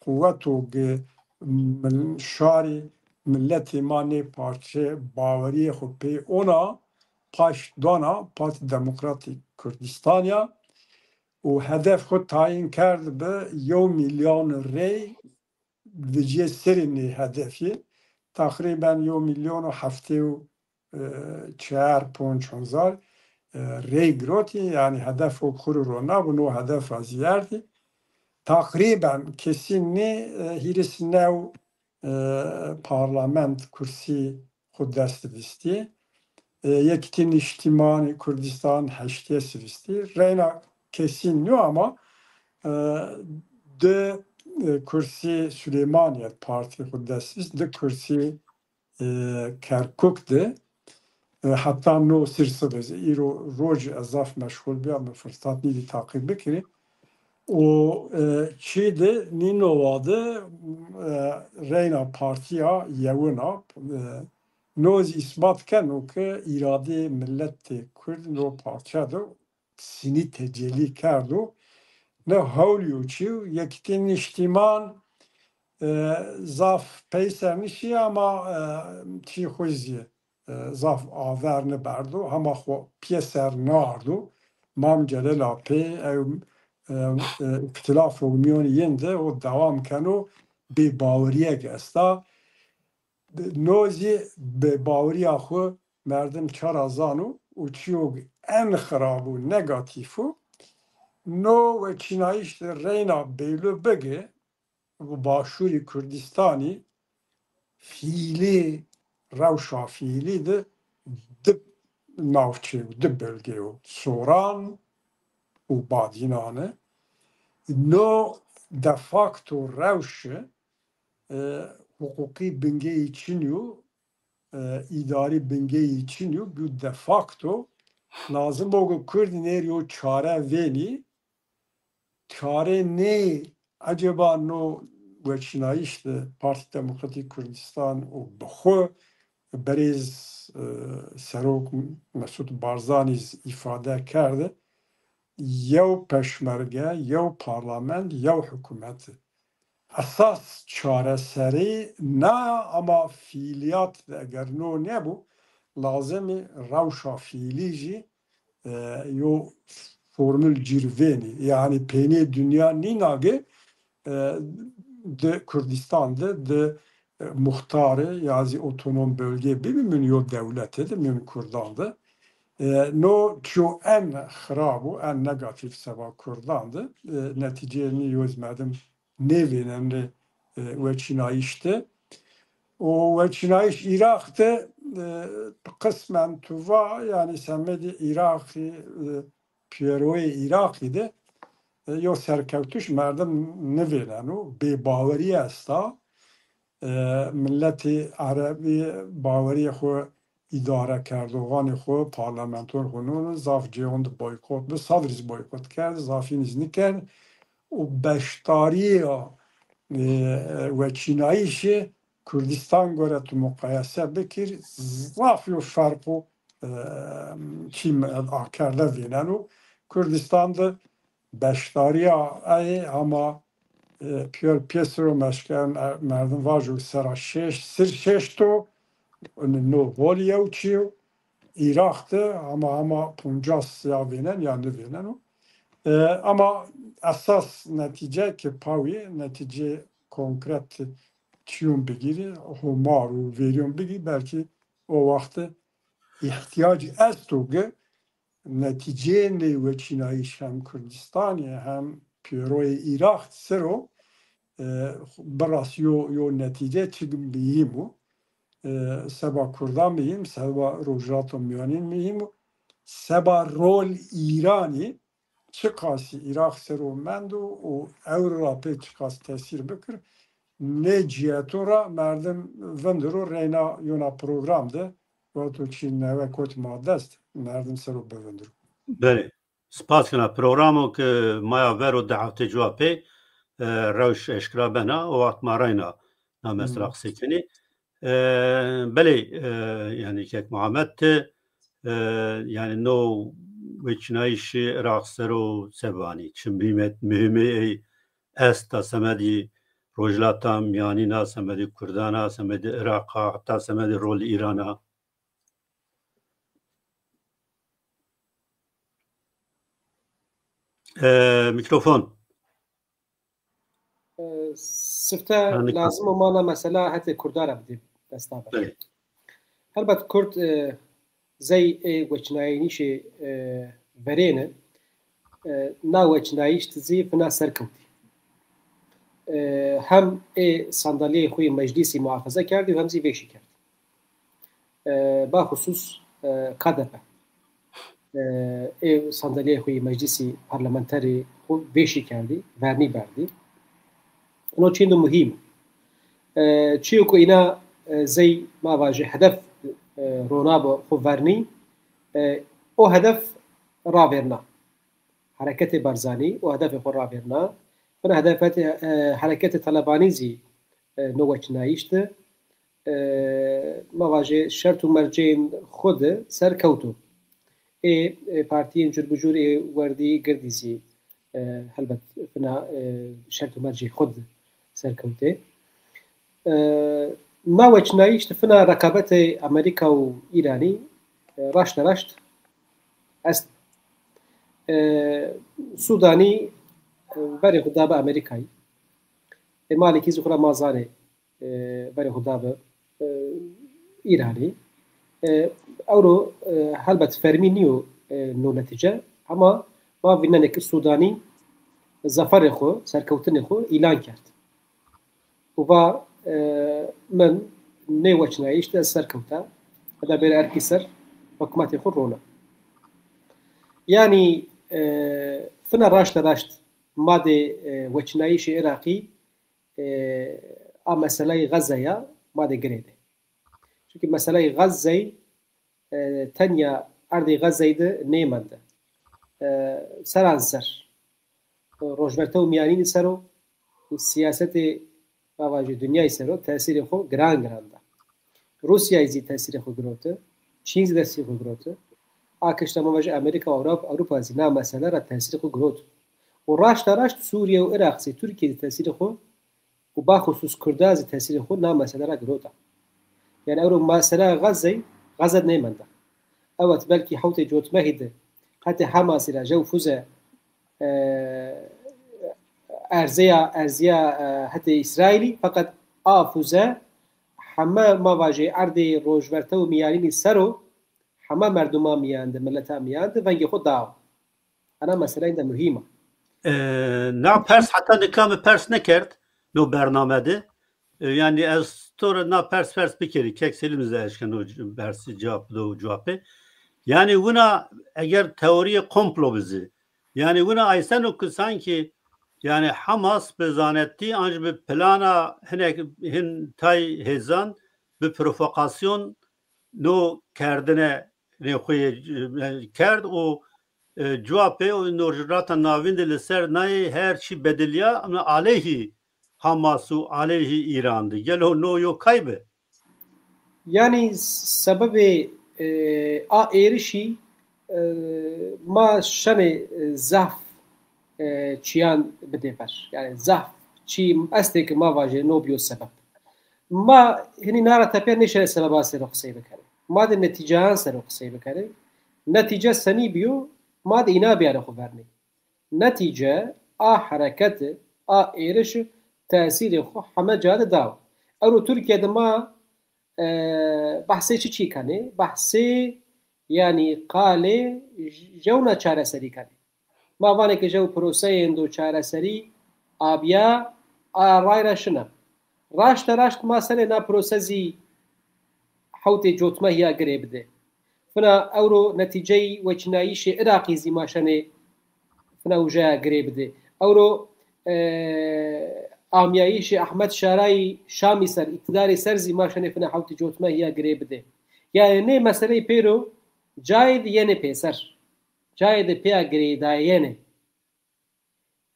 quweto ke mil-, şarî miletê ma nê parçe bawerîyê xwu pê ona, paşt dana Partî Demokratîk Kurdistan ya û hedef xwu tayin kerd bi yew milyon rey, vecîyê serê nê hedefî. Teqrîben yew milyon û heftê û, e, çar ponc hezar, e, rey girotî, yanî hedef o xwu rê ronabû, no hedef ra zîyerdî. Teqrîben kesîn nê, e, hîris new, e, parlament kursî xwu dest vistî. E, Yekîtî Niştîmanî Kurdistan heştê sivistî. Reyna kesîn nîyo ama, e, di, e, kursî Silêmanîye partî xwu dest vist, di kursî, e, Kerkuk de. E, heta no sir sibê zî. Îro roj ez zaf meşxul bîya, mi firsat nîdî taqîb bikirî. Û, e, çî de nîno wa de, e, reyna partîya yewin a, e, no zî îsbat keno ke îradeyê miletê Kurd no parçe de sinî tecelî kerdo. Ne hewlî yo çî yo, Yekîtî Niştîman, e, zaf peyser nişî ama, e, çî xwu zî, e, zaf aver niberdo, hema xwu pîyeser niardo. Mam Celal a pê, ew, e, e, îxtîlafo mîyonî yin de o dewam keno, bêbawerîyek esta. No zî bêbawerîya xwu merdim ça ra zano û çîyo en xirab û negatîf o, no weçînayîş de reyna bêlo bige, Başûrê Kurdistanî fiîlî, rewşa fiîlî de di navçe yo, di bölge yo, Soran û Badînan e. No de facto rewşi, e, huqûqî bingeyî çin yo, e, îdarî bingeyî çin yo, bû de facto. Lazim o ke Kurd nêr yo çare vênî, çare nê, eceba no weçînayîş de Partî Demokratîk Kurdistan û bi xwu berêz, e, Serok Mesut Barzanî zî îfade kerde, yew peşmerge, yew parlament, yew hikûmet. Esas çareserî na ya, ama fiîlîyat de eger no nebû, lazim î rewşa fiîlî jî, e, yo formul cîr vênî. Yanî peynî dinya nîna ke, e, di Kurdistan de, di, e, muxtare ya zî otonom bölge bibî, min yo dewlete de, min Kurdan de. E, no çîyo en xirab û en negatîf seba Kurdan de, e, netîceyê nî yo zî merdim nêvênenê, e, weçînayîş de. Û weçînayîş Îraq de, e, qismen tu va, yanî semedê Îraqî, e, pêroyê Îraqî de, e, yo serkewtiş merdim nivêneno, bêbawerî esta. E, miletê erebî bawerîyê xwu îdarekerdoxanê xwu, parlamenton xwu nûn zaf cêyon de boykot bi, Sadrî zî boykot kerd, zafînî zî nîkerd û beşdarîya, e, weçînayîşê Kurdistan gore tu muqayese bikir, zaf yo ferqo, e, çî akerde vêneno. Kurdistan de beşdarîya ey hema, e, pîyor pîyesiro meşken, e, merdim vajo sera şeş, sir şeşto, no hol yew çîyo, Îraq de hema hema poncas ya vênen ya nivêneno. E, ama esas netîce ke pawî, netîce konkret çîyon bigîrî, homar û vêrîyon bigîrî, belkî o wexte îhtîyacî esto ke netîceyê ney weçînayîş hem Kurdistanî hem pêroyê Îraq ser o, e, biras yo, yo netîce çik muhîm o. E, seba Kurda muhîm, seba Rojhilata Mîyanîn muhîm o, seba rol Îranî çiqasî Îraq ser o mendo û ewro ra pê çiqas tesîr bikir, nê cîheto ra merdim vindiro reyna yona program de, wexto çî newe kotî ma dest, merdim ser o bivindiro. Belê. Spas kena. Programo ke maya vero di heftê cuwa pê, e, rewş eşkera bena, o wext ma reyna na mesela qisey kenê. E, belê, e, yanî Kek Muhammed ti, e, yanî no weçînayîşî Iraq ser o se vanî? Çi muhîmet-, muhîmê ey esta semedî Rojhilata Mîyanîn a, semedî Kurdan a, semedî Iraq a, heta semedî rolê Îran a? E, mîkrofon. E, sifte lazim o ma na mesela hetê Kurda ra bidê desta ver. Belê. Helbet Kurd, e, zey ê weçînayînîşê, e, verêne, e, na weçînayîş de zî fina ser kewtî. E, hem ê sandalyeyê xo yê meclîsî muhafaza kerdî û hem zî vêşî kerdî. E, baxusus, e, K D P. E, ê sandalyeyê xo yê meclîsî parlamenterî xo vêşî kerdî, vernî berdî. Ino çîyêndo muhîm. E, çîyo ku îna, e, zey ma vajê hedef, e, ronabo xo vernî, e, o hedef ravêrna. Hereketê Barzanî o hedefê xo ravêrna. Fina hedefetê, e, hereketê Talebanî zî, e, no weçînayîş de, e, ma vajê şert û merceyên xo de ser kewto. Ê, e, partîyên curbicûr ê werdî girdî zî, e, helbet fina, e, şert û mercê xo de ser kewtê. E, na weçînayîş de fina rekabetê Amerîka û Îranî, e, raşte raşt est. E, Sûdanî, e, verê xo dabi Amerîkayî. E, malekî zî xo ra ma zanê, e, verê xo dabi, e, Îranî. E, ewro, e, helbet fermî nîyo, e, no netîce, ama ma vînenê ke Sûdanî zaferê xo, serkewtinê xo îlan kerd. Û va, e, min nê weçînayîş de ez ser kewta, eda bêra erkî ser hukmatê xo rona. Yanî, e, fina raşte raşt ma dê, e, weçînayîşê Iraqî, e, a meseleyê Xezze ya ma dê girêdê. Çunkî meseleyê Xezzey, e, tenya erdê Xezzey de nêmende. E, seranser, e, Rojverte û Mîyanînî ser o û sîyasetê, ma vajê, dinyayî ser o tesîrê xo giran giran da. Rûsyayî zî tesîrê xo giroti, Çîn zî tesîrê xo giroti. A kişta ma vajê Amerîka û Ewropa, Ewropa zî na mesele ra tesîrê xo girot. Û raşta raşt Sûrîye û Iraq zî, Tirkîye zî tesîrê xo û baxusus Kurda zî tesîrê xo na mesele ra girota. Yanî ewro mesela Xezzey, Xezze nêmenda. Ewet belkî hewtê cotmehî de hetê Hamasî ra jew fuze, e, erzeya, erzeya, e, hetê Îsraîlî, feqet a fuze heme, ma vajê, erdê Rojverte û Mîyanînî ser o, heme merduma mîyan de, mileta mîyan de vengê xo da. Ena meseleyên de muhîm a. E, na pers heta nika mi pers nêkerd no bername de. E, yanî ez to ra na pers pers bikerî, Kek Selîm zî eşkeno c-, persî cewab do, cewabê. Yanî wina eger teorîyê komplo bizî, yanî wina ayseno ki sankî, yanî Hamas bi zanetî an jî bi plana hinek hin tay hêzan bi provokasyon no kerdine nê xo yê, e, kerd û, e, cewabê û Rojhilata Navîn de li ser nayê her çî bedilîya, ama aleyhî Hamas û aleyhî Îran de. Gelo no yo kay bi? Yanî sebebê, e, a êrişî, e, ma şenê, e, zaf, e, çîyan bidê ber. Yanî zaf çî estê ki ma vajê no biyo sebeb. Ma hinî na ra tepîya nêşenê sebeba ser o qisey bikerê. Ma de netîceyan ser o qisey bikerê. Netîce senî biyo, ma de îna biyarê xo vernê. Netîce a hereketi, a êrişi tesîrê xo heme ca de daw. Ewro Tirkîye de ma, e, behsê çiçî kenê? Behsê, yanî qalê jewna çareserî kenê. Ma vanê ke jew proseyêndo çareserî abiya, a ray ra şina. Raşte raşt ma senê na prose zî hewtê cotmehîya girê bidê? Fina ewro netîceyî weçînayîşê Iraqî zî ma şenê fina ujaya girê bidê. Ewro, e, amyayîşê Ehmed Şarayî Şamî ser, îqtîdarê ser zî ma şenê fina hewtê cotmehîya girê bidê. Yanî nê meseleyî pêro cayê de yenê pêser. Cayê de pêya girêdayene.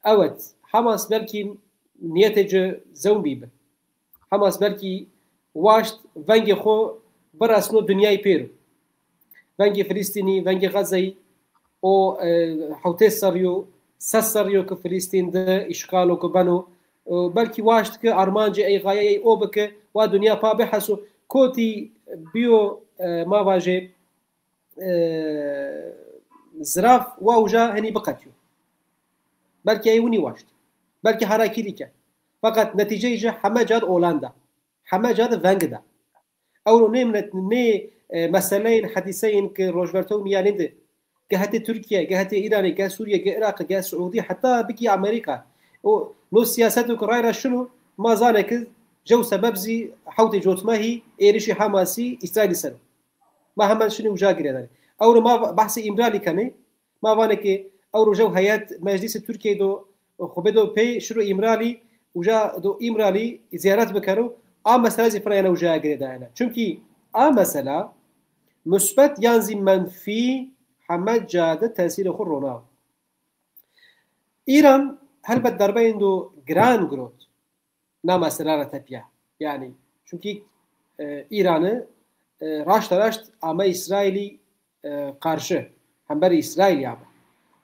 Ewet, Hamas belkî niyetê ci zewn bîbi. Hamas belkî waşt vengê xo biresno dinyayî pêro. Vengê Filistînî, vengê Xezeyî, o, e, hewtê serrî yo, ses serrî yo ki Filistîn de îşxalo ki beno. E, belkî waşt ki armancê ey, xayeyê ey o bi ki wa dinya pa biheso. Kotî biyo, e, ma vajê, e, ziraf wa uca henî biqetîyo. Belkî ey winî waşt. Belkî harakîrî ke. Feqet netîceyê ci heme ca de olan da. Heme ca de veng da. Ewro nê minet, nê, e, meseleyên, hedîseyên ki rojverto mîyanî de, ge hetê Tirkîye, ge hetê Îranê, ge Sûrîye, ge Iraqî, ge Siûdî, heta bikî Amerîka. O, no sîyaseto ki ray ra şino, ma zanê ki jew sebeb zî hewtê cotmehî êrişî Hamasî Îsraîlî ser o. Ma hemen şinê uca girêdanê. Ewro ma behsê Îmralî kenê. Ma vanê ke ewro jew heyet meclîsê Tirkîyeyî do xo bêdo pey, şiro Îmralî, uca do Îmralî zîyaret bikero. A mesela zî fina yena uca girêdayene. Çimkî a mesela musbet yan zî menfî heme ca de tesîrê xo ronawo. Îran helbet derbeyên do giran girot. Na mesela ra tepîya. Yanî, çimkî, e, Îranî, e, raşta raşt ame Îsraîlî, e, qarşî, hemberê Îsraîlî ame.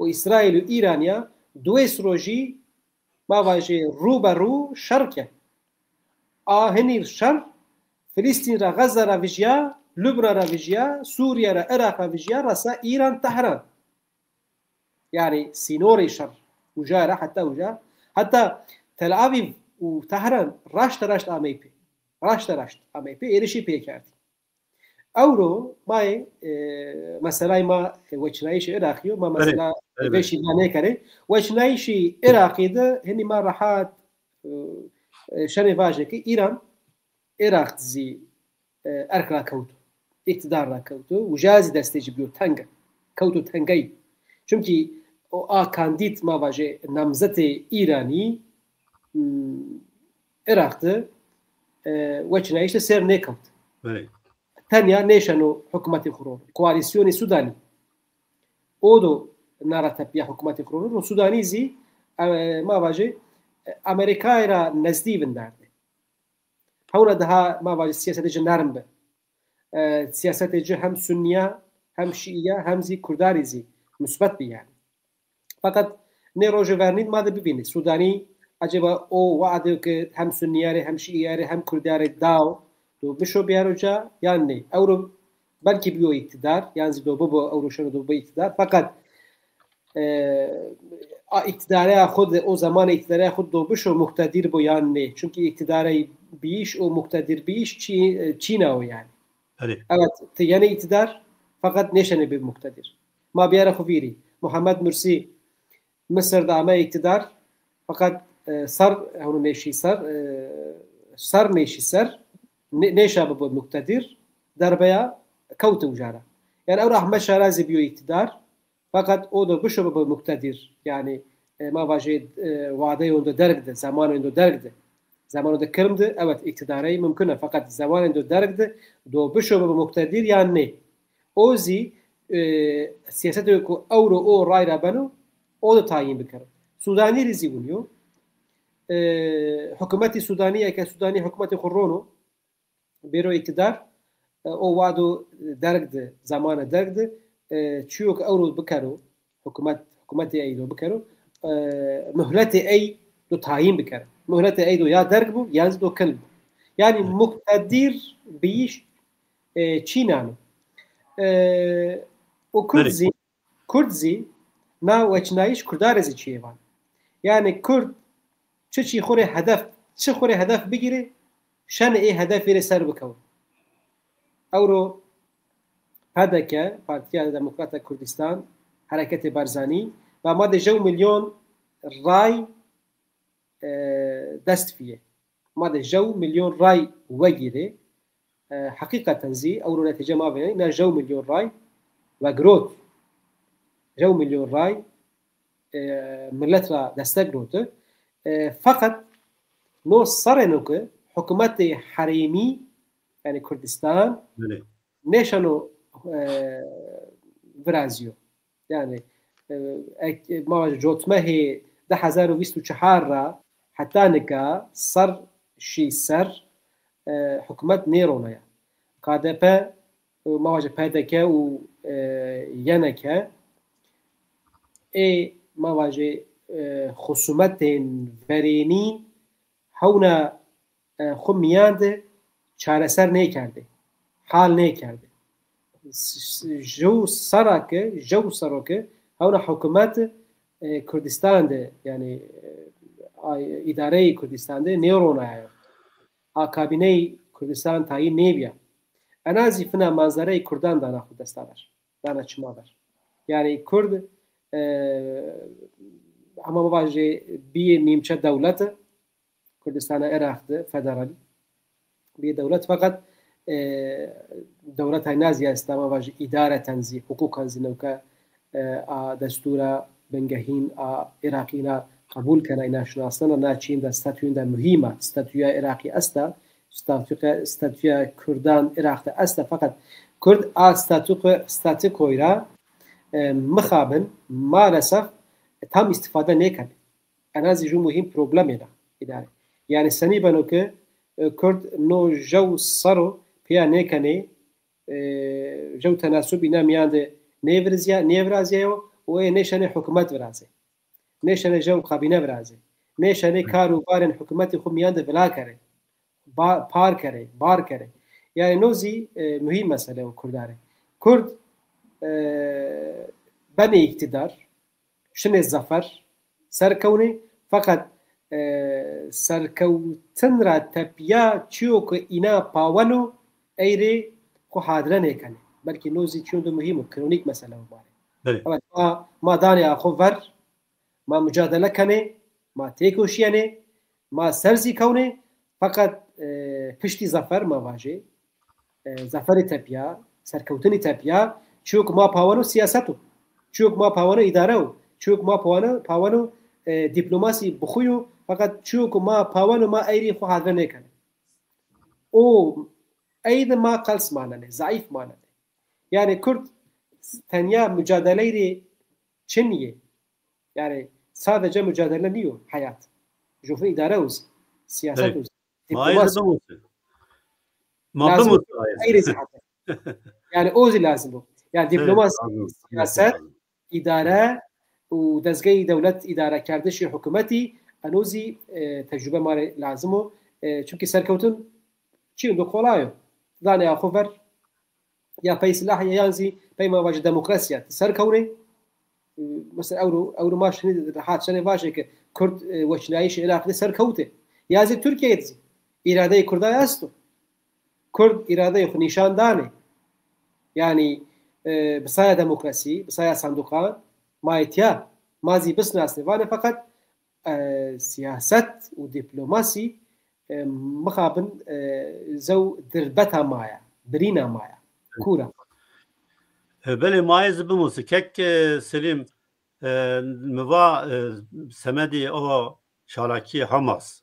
Û Îsraîl û Îranî ya duwês rojî, ma vajê, rû be rû şer ke. A hinî şer Filistîn ra, Xezze ra vijîya, Lubnan ra vijîya, Sûrîye ra, Iraq ra vijîya, resa Îran, Tehran. Yanî sînorê şer uca ra heta uca. Heta Tel Avîv û Tehran raşta raşt amey pê. Raşta raşt amey pê, êrişî pê kerdî. Ewro ma yê, e, meselay ma, e, weçînayîşê Iraqî yo, ma mesela vêşî ma nêkerê. Weçînayîşê Iraqî de hinî ma rehat, e, e, şenê vajê ke Îran Iraq zî, e, erk ra kewto, îqtîdar ra kewto, uca zî destê ci bîyo tenge, kewto tengey. Çimkî o a kandîd, ma vajê namzetê Îranî, m, Iraq de, e, weçînayîş de ser nêkewt. Tenya nêşeno hukmatê xo ro. Koalîsyonê Sudanî. O do na ra tepîya hukmatê xo ro. Sudanî zî, e, ma vajê, e, Amerîkayê ra nezdî vinderdê. Hewna daha ma vajî sîyasetê ci nerm bi. E, sîyasetê ci hem sunnîya, hem şîîya, hem zî kurdarî zî musbet bi yanî. Feqet nê rojê vernîn ma de bivînî. Sudanî eceba o we'dê ke hem sunnîya rê, hem şîîya rê, hem kurda rê daw, do bişo biyaro ca yan nê? Ewro belkî biyo îktîdar, yan zî do bibo, ewro şeno do bibo îktîdar. Feqet e, a îktîdareya xo de, o zemanê îktîdareya xo de do bişo muqtedir bo yan nê? Çunkî îktîdarey bîyîş û muqtedir bîyîş çî-, e, çîna o yanî. Evet, ti yenê îktîdar, feqet nêşenê bê muqtedir. Ma biyarê xo vîrî. Muhammed Mursî Misir de ame îktîdar, feqet, e, ser, hewno nêşî ser, e, ser nêşî ser, nê-, nêşa bibo muqtedir, derbeya kewti uca ra. Yanî ewro Ahmed Şara zî biyo îktîdar, feqet o do bişo bibo muqtedir. Yanî, e, ma vajê, e, wadeyon do derg de, zemanon do derg de. Zemanon do kirm de, evet, îktîdarey mumkin e, feqet zemanên do derg de, do bişo bibo muqtedir yan nê? O zî, e, sîyasetê ku ewro o ray ra beno, o do tayîn bikero. Sudanî rî zî winî yo. E, hukûmetî Sudanî, eke Sudanî hukûmetê xo rono, bêro îktîdar, e, o wado derg de, zamane derg de, e, çîyo ke ewro bikero, hukûmet, hukûmetê ey do bikero, e, muhletê ey do tayîn bikero. Muhletê ey do ya derg bû, yan zî do kin bû. Yanî muqtedir bîyîş, e, çînan o. E, û Kurd zî, Kurd zî na weçnayîş Kurda rê zî çîyê van. Yanî Kurd çi çî xwu rê hedef, çi xwu rê hedef bigîrê, şenê ê hedefî rê ser bikew. Ewro P D K, Partiya Demokrata Kurdistan, Hereketê Barzanî, va ma de jew milyon ray, e, dest fîyê. Ma de jew milyon ray wegîrê. E, heqîqeten zî ewro netîce ma vênenî, na jew milyon ray wegirot. Jew milyon ray, e, milet ra destek girot. E, feqet no serrêno ke hukûmetê herêmî, yanî Kurdistan, nêşeno, e, virazîyo. Yanî, e, ek-, ma vajê cotmehê di hezar û vîst û çehar ra heta nika ser şî ser, e, hukûmet nêronaya. K D P, e, ma vajê P D K û, e, Y N K ê ma vajê, e, xusûmetên verênî hewna, e, xwu mîyan de çareser nêkerdê, hal nêkerdê. S-, s-, jew serra ke, jew serro ke hewna hukûmet, e, Kurdistan de, yanî, e, a-, îdareyê Kurdistan de nêronayo. A kabîneyê Kurdistan tayîn nêbîya. Ena zî fina manzereyê Kurdan dana xwu desta ver. Dana çima ver. Yanî Kurd, e, hema ma vajê bîyê nîmçe dewlete, Kurdistana Iraq de federal bî dewlet, feqet, e, dewleta îna zî esta, ma vajî îdareten zî, huquqan zî newke, e, a destûra bingehîn a Iraqî îna qebûl kena, îna şinasnena, na çîn de statuyên de muhîm a. Statuya Iraqî esta, statuke-, statuya Kurdan Iraq de esta, feqet Kurd a statuke-, statukoy ra, e, mixabin, maalesef tam îstîfade nêkenê. Ena zî ju muhîm problemêna îdare. Yanî senî beno ke, e, Kurd no jew serro pîya nêkenê, e, jew tenasub îna mîyan de nêvirizîya-, nêvirazîyayo û ê nêşenê hukûmet virazê. Nêşenê jew kabîne virazê. Nêşenê kar û barên hukûmetî xwu mîyan de vila kerê. Ba-, par kerê, bar kerê. Yanî no zî, e, muhîm mesele o Kurda rê. Kurd, e, benê îqtîdar, şinê zefer, ser kewnê, feqet, e, serkewtin ra tepîya çîyo ke îna paweno, ey rê xwu hadre nêkenê. Belkî no zî çîyondê muhîm o, kronîk mesele o ma rê. Belê. Evet, ma, ma danê a xwu ver, ma mucadele kenê, ma têkoşîyenê, ma ser zî kewnê, feqet, e, piştî zefer ma vajê, e, zeferî tepîya, serkewtinî tepîya, çîyo ke ma paweno siyaset o. Çîyo ke ma paweno îdare o. Çîyo ke ma paweno, paweno, e, dîplomasî bi xwu yo. Feqet çîyo ke ma paweno ma ey rê xwu hadre nêkenê. O ey de ma qels manenê, zeîf manenê. Yanî Kurd tenya mucadeleyî rê çin yê. Yanî sadece mucadele nîyo heyat. Jofin îdare o zî, siyaset o zî, dîplomasi. Ma bimusî. Ma bimusî. Ey rê zî heta. Yanî o zî lazim o. Yanî dîplomasi, siyaset, îdare û dezgeyî dewlet îdarekerdişî hukûmetî, eno zî, e, tecrube ma rê lazim o. E, çimkî serkewtin çîyondê qolay o. Danê a xwu ver, ya pey silah ya yan zî pey ma vajî demokrasîya ti ser kewnê. E, mesela ewro, ewro ma şinî rehat şenê vajê ke Kurd, e, weçînayîşê Iraqî de ser kewtê. Ya zî Tirkîyeyê de zî îradeyê Kurdan esto. Kurd îradeyê xwu nîşan danê. Yanî, e, bi saya demokrasî, bi saya sanduqan ma yê tîya, ma zî bisnasnê. Vanê feqet, e, siyaset û dîplomasî, e, mixabin, e, zew dirbeta ma ya, birîna ma ya, kûr a. E, belê, ma yê zî bimusî. Kek, e, Selîm, e, mi va, e, semedî o çalakî Hamas.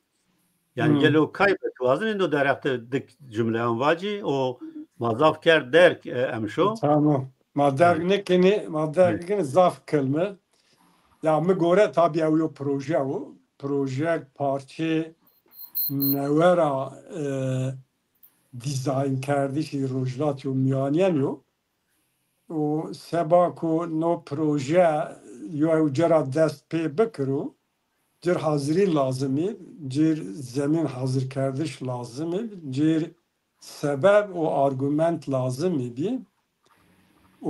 Yanî gelo kay bi ti wazenê no derheq de dik cumleyan vacî û ma zaf kerd derg, e, emşo. Tamam. Ma derg nikinî, ma derg nikinî, zaf kilme. Ya mi gore tabî ew yo proje o. Proje parçê newe ra, e, dîzaynkerdişî Rojhilatî û Mîyanîyen yo. Û seba ku no proje yo ewce ra dest pê bikiro, cir hazirî lazim î, cir zemîn hazirkerdiş lazim î, cir sebeb û argument lazim î bî.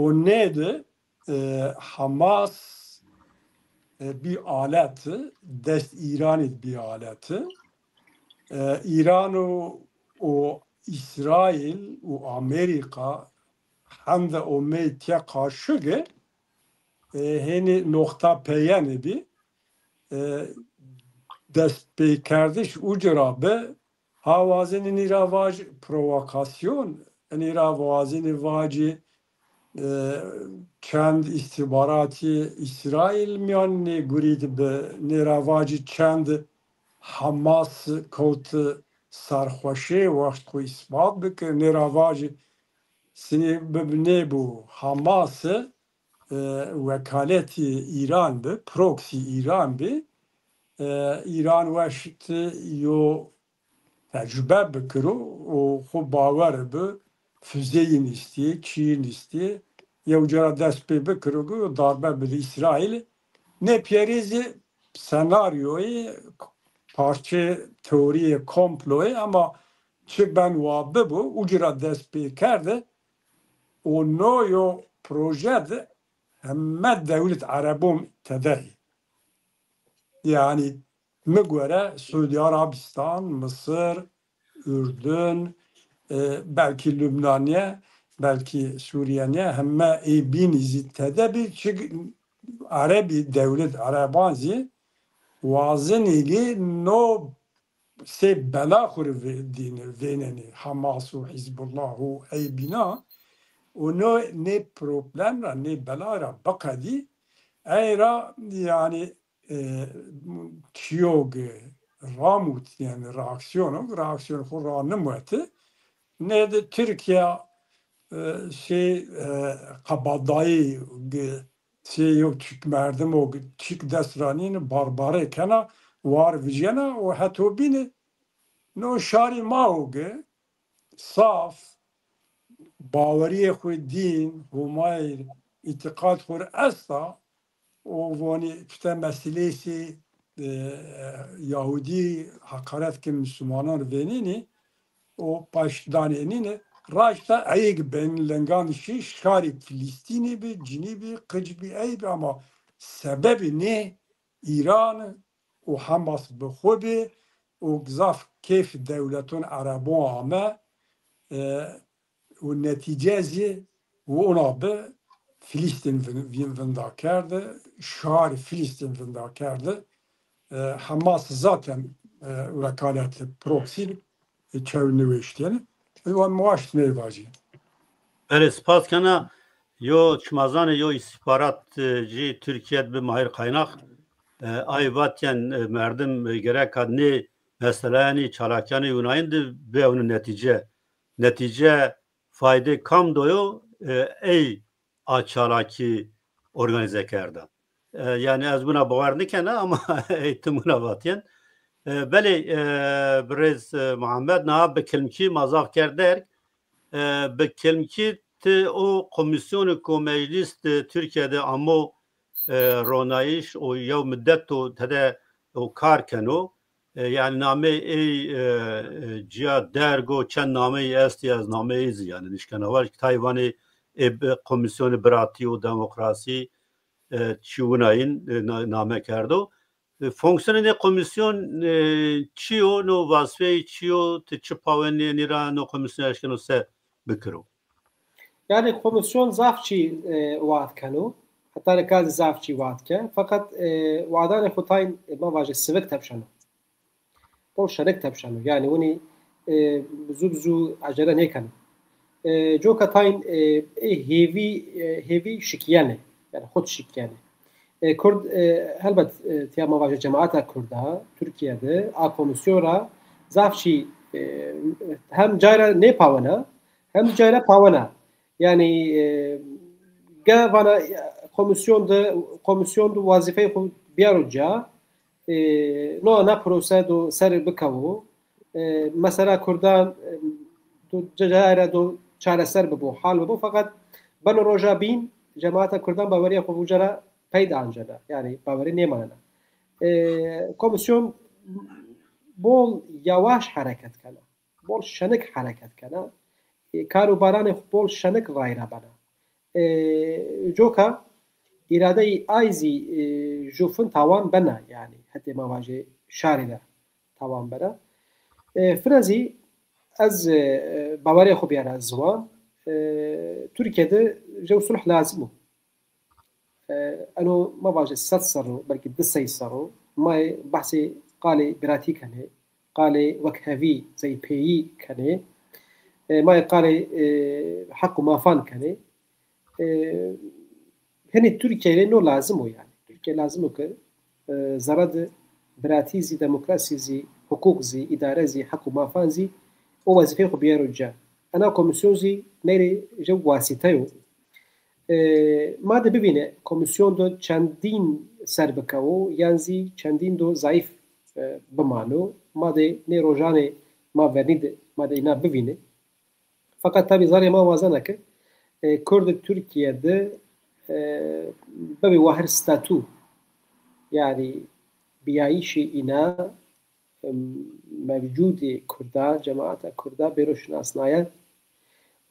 Û nê de, e, Hamas, e, bî aleti, dest Îranî bî aleti. E, Îran û, û Îsraîl û Amerîka hende omey tîya qaşuge, e, hênî noxta peyene bî. E, destpêkerdiş uca ra bi, ha wazenî nî ra vaj provokasyon, nî ra wazenî vacî, e, çend îstîbaratî Îsraîl mîyan nê gurî di bi, nê ra vacî çend Hamas kewti serxweşê wext xwu îsbat bikir, nê ra vacî sinî bib nêbû Hamas, e, wekaletî Îran bi, proxy Îran bi, e, Îran weşt yo tecrube bikiro û xwu bawer bi füzeyî nîstî, çî nîstî, yew cara dest pê bikiro ku darbe bidi Îsraîl. Nê pîyerê zî senaryoyê, parçe teoriyê komployê, ama çi ben wa bibo, uca ra dest pê kerde û no yo proje de heme dewlet Erebon tede yê. Yanî mi gore Suudî Arabistan, Misir, Urdun, e, belkî Lubnanîye, belkî Sûrîyenîye, heme ê bînî zî tede bî, çik Erebî, dewlet Ereban zî wazenî ki no sey bela xwu rê ve-, dîne, vênenê Hamas û Hizbullah û ey bîna û no nê problem ra, nê bela ra biqedî, ey ra yanî, e, çîyo ki ramût, yanî reaksîyono, reaksîyon xwu ranimweti. Nê de Tirkîya, e, şey, e, kabadayî ki sê yew çik merdimo ki çik dest ra nîne, barbare kena, war vijyena û heto bîne no şarî ma o ki saf bawerîyê xwu, dîn, Homayî, îtîqat xwu esta, û vonî pite meseleyê sê, e, Yahudî heqaret ke Mislimanan vênenî, o paştdanê nîne, raşta eyêk ben lingan şî şarî Filistînî bi, cinî bi, qic bi, ey bi, ama sebebî nê Îran û Hamas bi xwu bi û zaf keyf dewleton Erebon ame, e, û netîce zî wina bi Filistîn vin-, vin-, vinda kerde, şarî Filistîn vinda kerde. E, Hamas zaten, e, wekaletê proxy, e, çew nêweştêne. E, wan mi waşt ney vajî. Belê, spas kena. Yo, çima zanê, yo îstîxbarat, e, jî Tirkîye de bi Mahir Kaynak, e, ay vatyen, e, merdim, e, gereka nê meseleyanî, çalakîyanê winayîn de biewno netîce. Netîce faydê kam do yo, e, ey a çalakî organîze kerda. E, yanî ez wina bawer nêkena ama ey tim wina vatyen. E, belê, e, birêz, e, Muhammed, niha bi kilmkî ma zaf kerd derg. E, bi kilmkî ti o komîsyonê ku meclîs de Tirkîye de amo, e, ronayîş û yew midet o tede o kar keno. E, yanî nameyê ey, e, e, cîya derg o, çend nameyî estî, ez nameyî zî yanî nişkena vaj, tay vanê ê bi-, Komîsyonê Biratî û Demokrasî, e, çi winayîn, e, na-, name kerdo. E, fonksiyonê nê komîsyon, e, çi yo, no wazifeyê çi yo, ti çi pawenê nî ra no komîsyon eşkeno se bikiro? Yanî komîsyon zaf çî, e, wad keno. Heta nika zî zaf çî wad ke. Feqet, e, wadanê xo tayn, e, ma vajê sivik tepşeno. Bol şenik tepşeno. Yanî winî, e, zû bi zû ecele nêkeno. E, coka tayn, e, ê hêvî, e, hêvî şikîyenê. Yanî xo de şikîyenê. E, Kurd, e, helbet, e, tiya ma vajê cemaeta Kurda Tirkîye de a komîsyon ra zaf çî, e, hem cay ra nêpawena, hem cay ra pawena. Yanî, e, ge vana, e, komîsyon de, komîsyon de wazîfeyê xo biyaro ca, e, no na prose do ser bikewo. E, mesela Kurdan, e, do ca-, cayê ra do çareser bibo, hal bibo. Feqet beno roja bîn, cemaeta Kurdan bawerîya xo uca ra pey de ancena. Yanî bawerî nêmanena. E, komisyon bol yavaş hereket kena. Bol şenik hereket kena. E, kar û baranê xwu bol şenik rayra bena. E, coka îradeyî ay zî, e, jufin tawan bena, yanî hetê ma vajê şarî de tawan bena. E, fina zî ez, e, bawerê xwu biyara ziwan, e, Tirkiye de jew sulh lazim o. E, eno ma vaje sed serr o, belkî di sey serr o, ma yê behsê qalê biratî kenê, qalê wekhevî, zeypêyî kenê, e, ma yê qalê, e, heq û mafan kenê. E, Henî Tirkiye rê no lazim o yanî. Tirkiye lazim o ke, e, zere de biratî zî, demokrasî zî, huqûq zî, îdare zî, heq û mafan zî o wezîfeyê xwu biyero ca. Ena komîsyon zî ney rê jew wasîte yo. E, ma de bivîne komîsyon de çendîn ser bikewo, yan zî çendîn do zayîf, e, bimano. Ma de nê rojanê ma vernî de ma de îna bivîne. Feqet tabî zerrê ma wazena ke, e, Kurdê Tirkiye de, e, bibê wahir statû, yanî biyayîşê îna, e, mewcûdê Kurda, cemaeta Kurda bêro şinasnaye,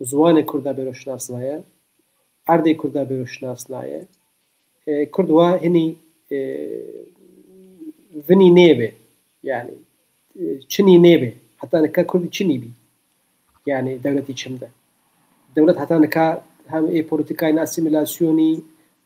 ziwanê Kurda bêro şinasnaye, erdê Kurda bêro şinasnaye. E, Kurd wa hinî, e, vinî nêbê. Yanî, e, çinî nêbê. Heta nika Kurdî çinî bî. Yanî dewletî çin de. Dewlet heta nika hem ê polîtîkayên asîmîlasyonî,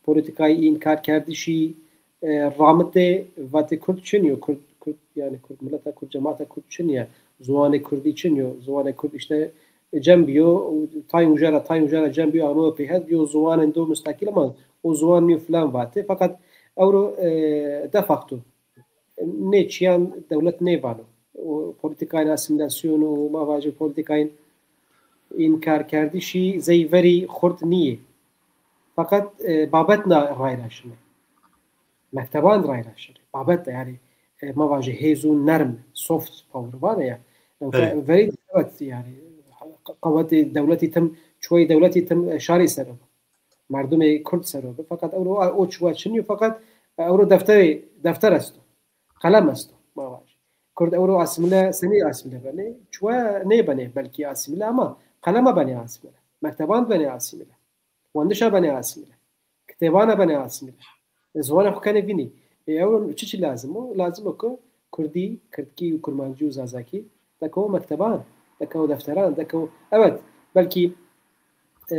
polîtîkayê înkarkerdişî, e, ramitê vatê Kurd çin yo. Kurd, Kurd, yanî Kurd mileta Kurd, cemaeta Kurd çin ya. Ziwanê Kurdî çin yo. Ziwanê Kurd îşte cem bîyo, tayên uca ra, tayên uca ra cem bîyo, ameyo pêhet, bîyo ziwanên do mustaqîl ama o ziwan nîyo filan vatê. Feqet ewro, e, de facto nê çîyan dewlet nêvano. O polîtîkayên asîmîlasyonî û ma vajê polîtîkayên înkarkerdişî zey verî xurt nîyê. Feqet, e, babet na rayra şinê. Mekteban rayra şinê. Babet de yanî, e, ma vajê hêz û nerm, soft power vane ya. Yanî verî evet yanî qewetê dewletî tim, çuwayê dewletî tim, e, şarî ser o. Merdumê Kurd ser o. Feqet ewro o çuwa çin yo, feqet, e, ewro defterê, defter esto. Qelem esto, ma vajê. Kurd ewro asîmîle, senî asîmîle benê? Çuwa nêbenê belkî asîmîle ama qelema benê asîmîle. Mekteban benê asîmîle. Wendişa benê asîmîle. Kitêbana benê asîmîle. E, ziwanê xwu kenê vînî. E, ewro çiçî lazim o? Lazim o ke Kurdî, Kirdkî û Kurmancî û Zazakî dekewo mekteban, dekewo defteran, dekewo, evet, belkî, e,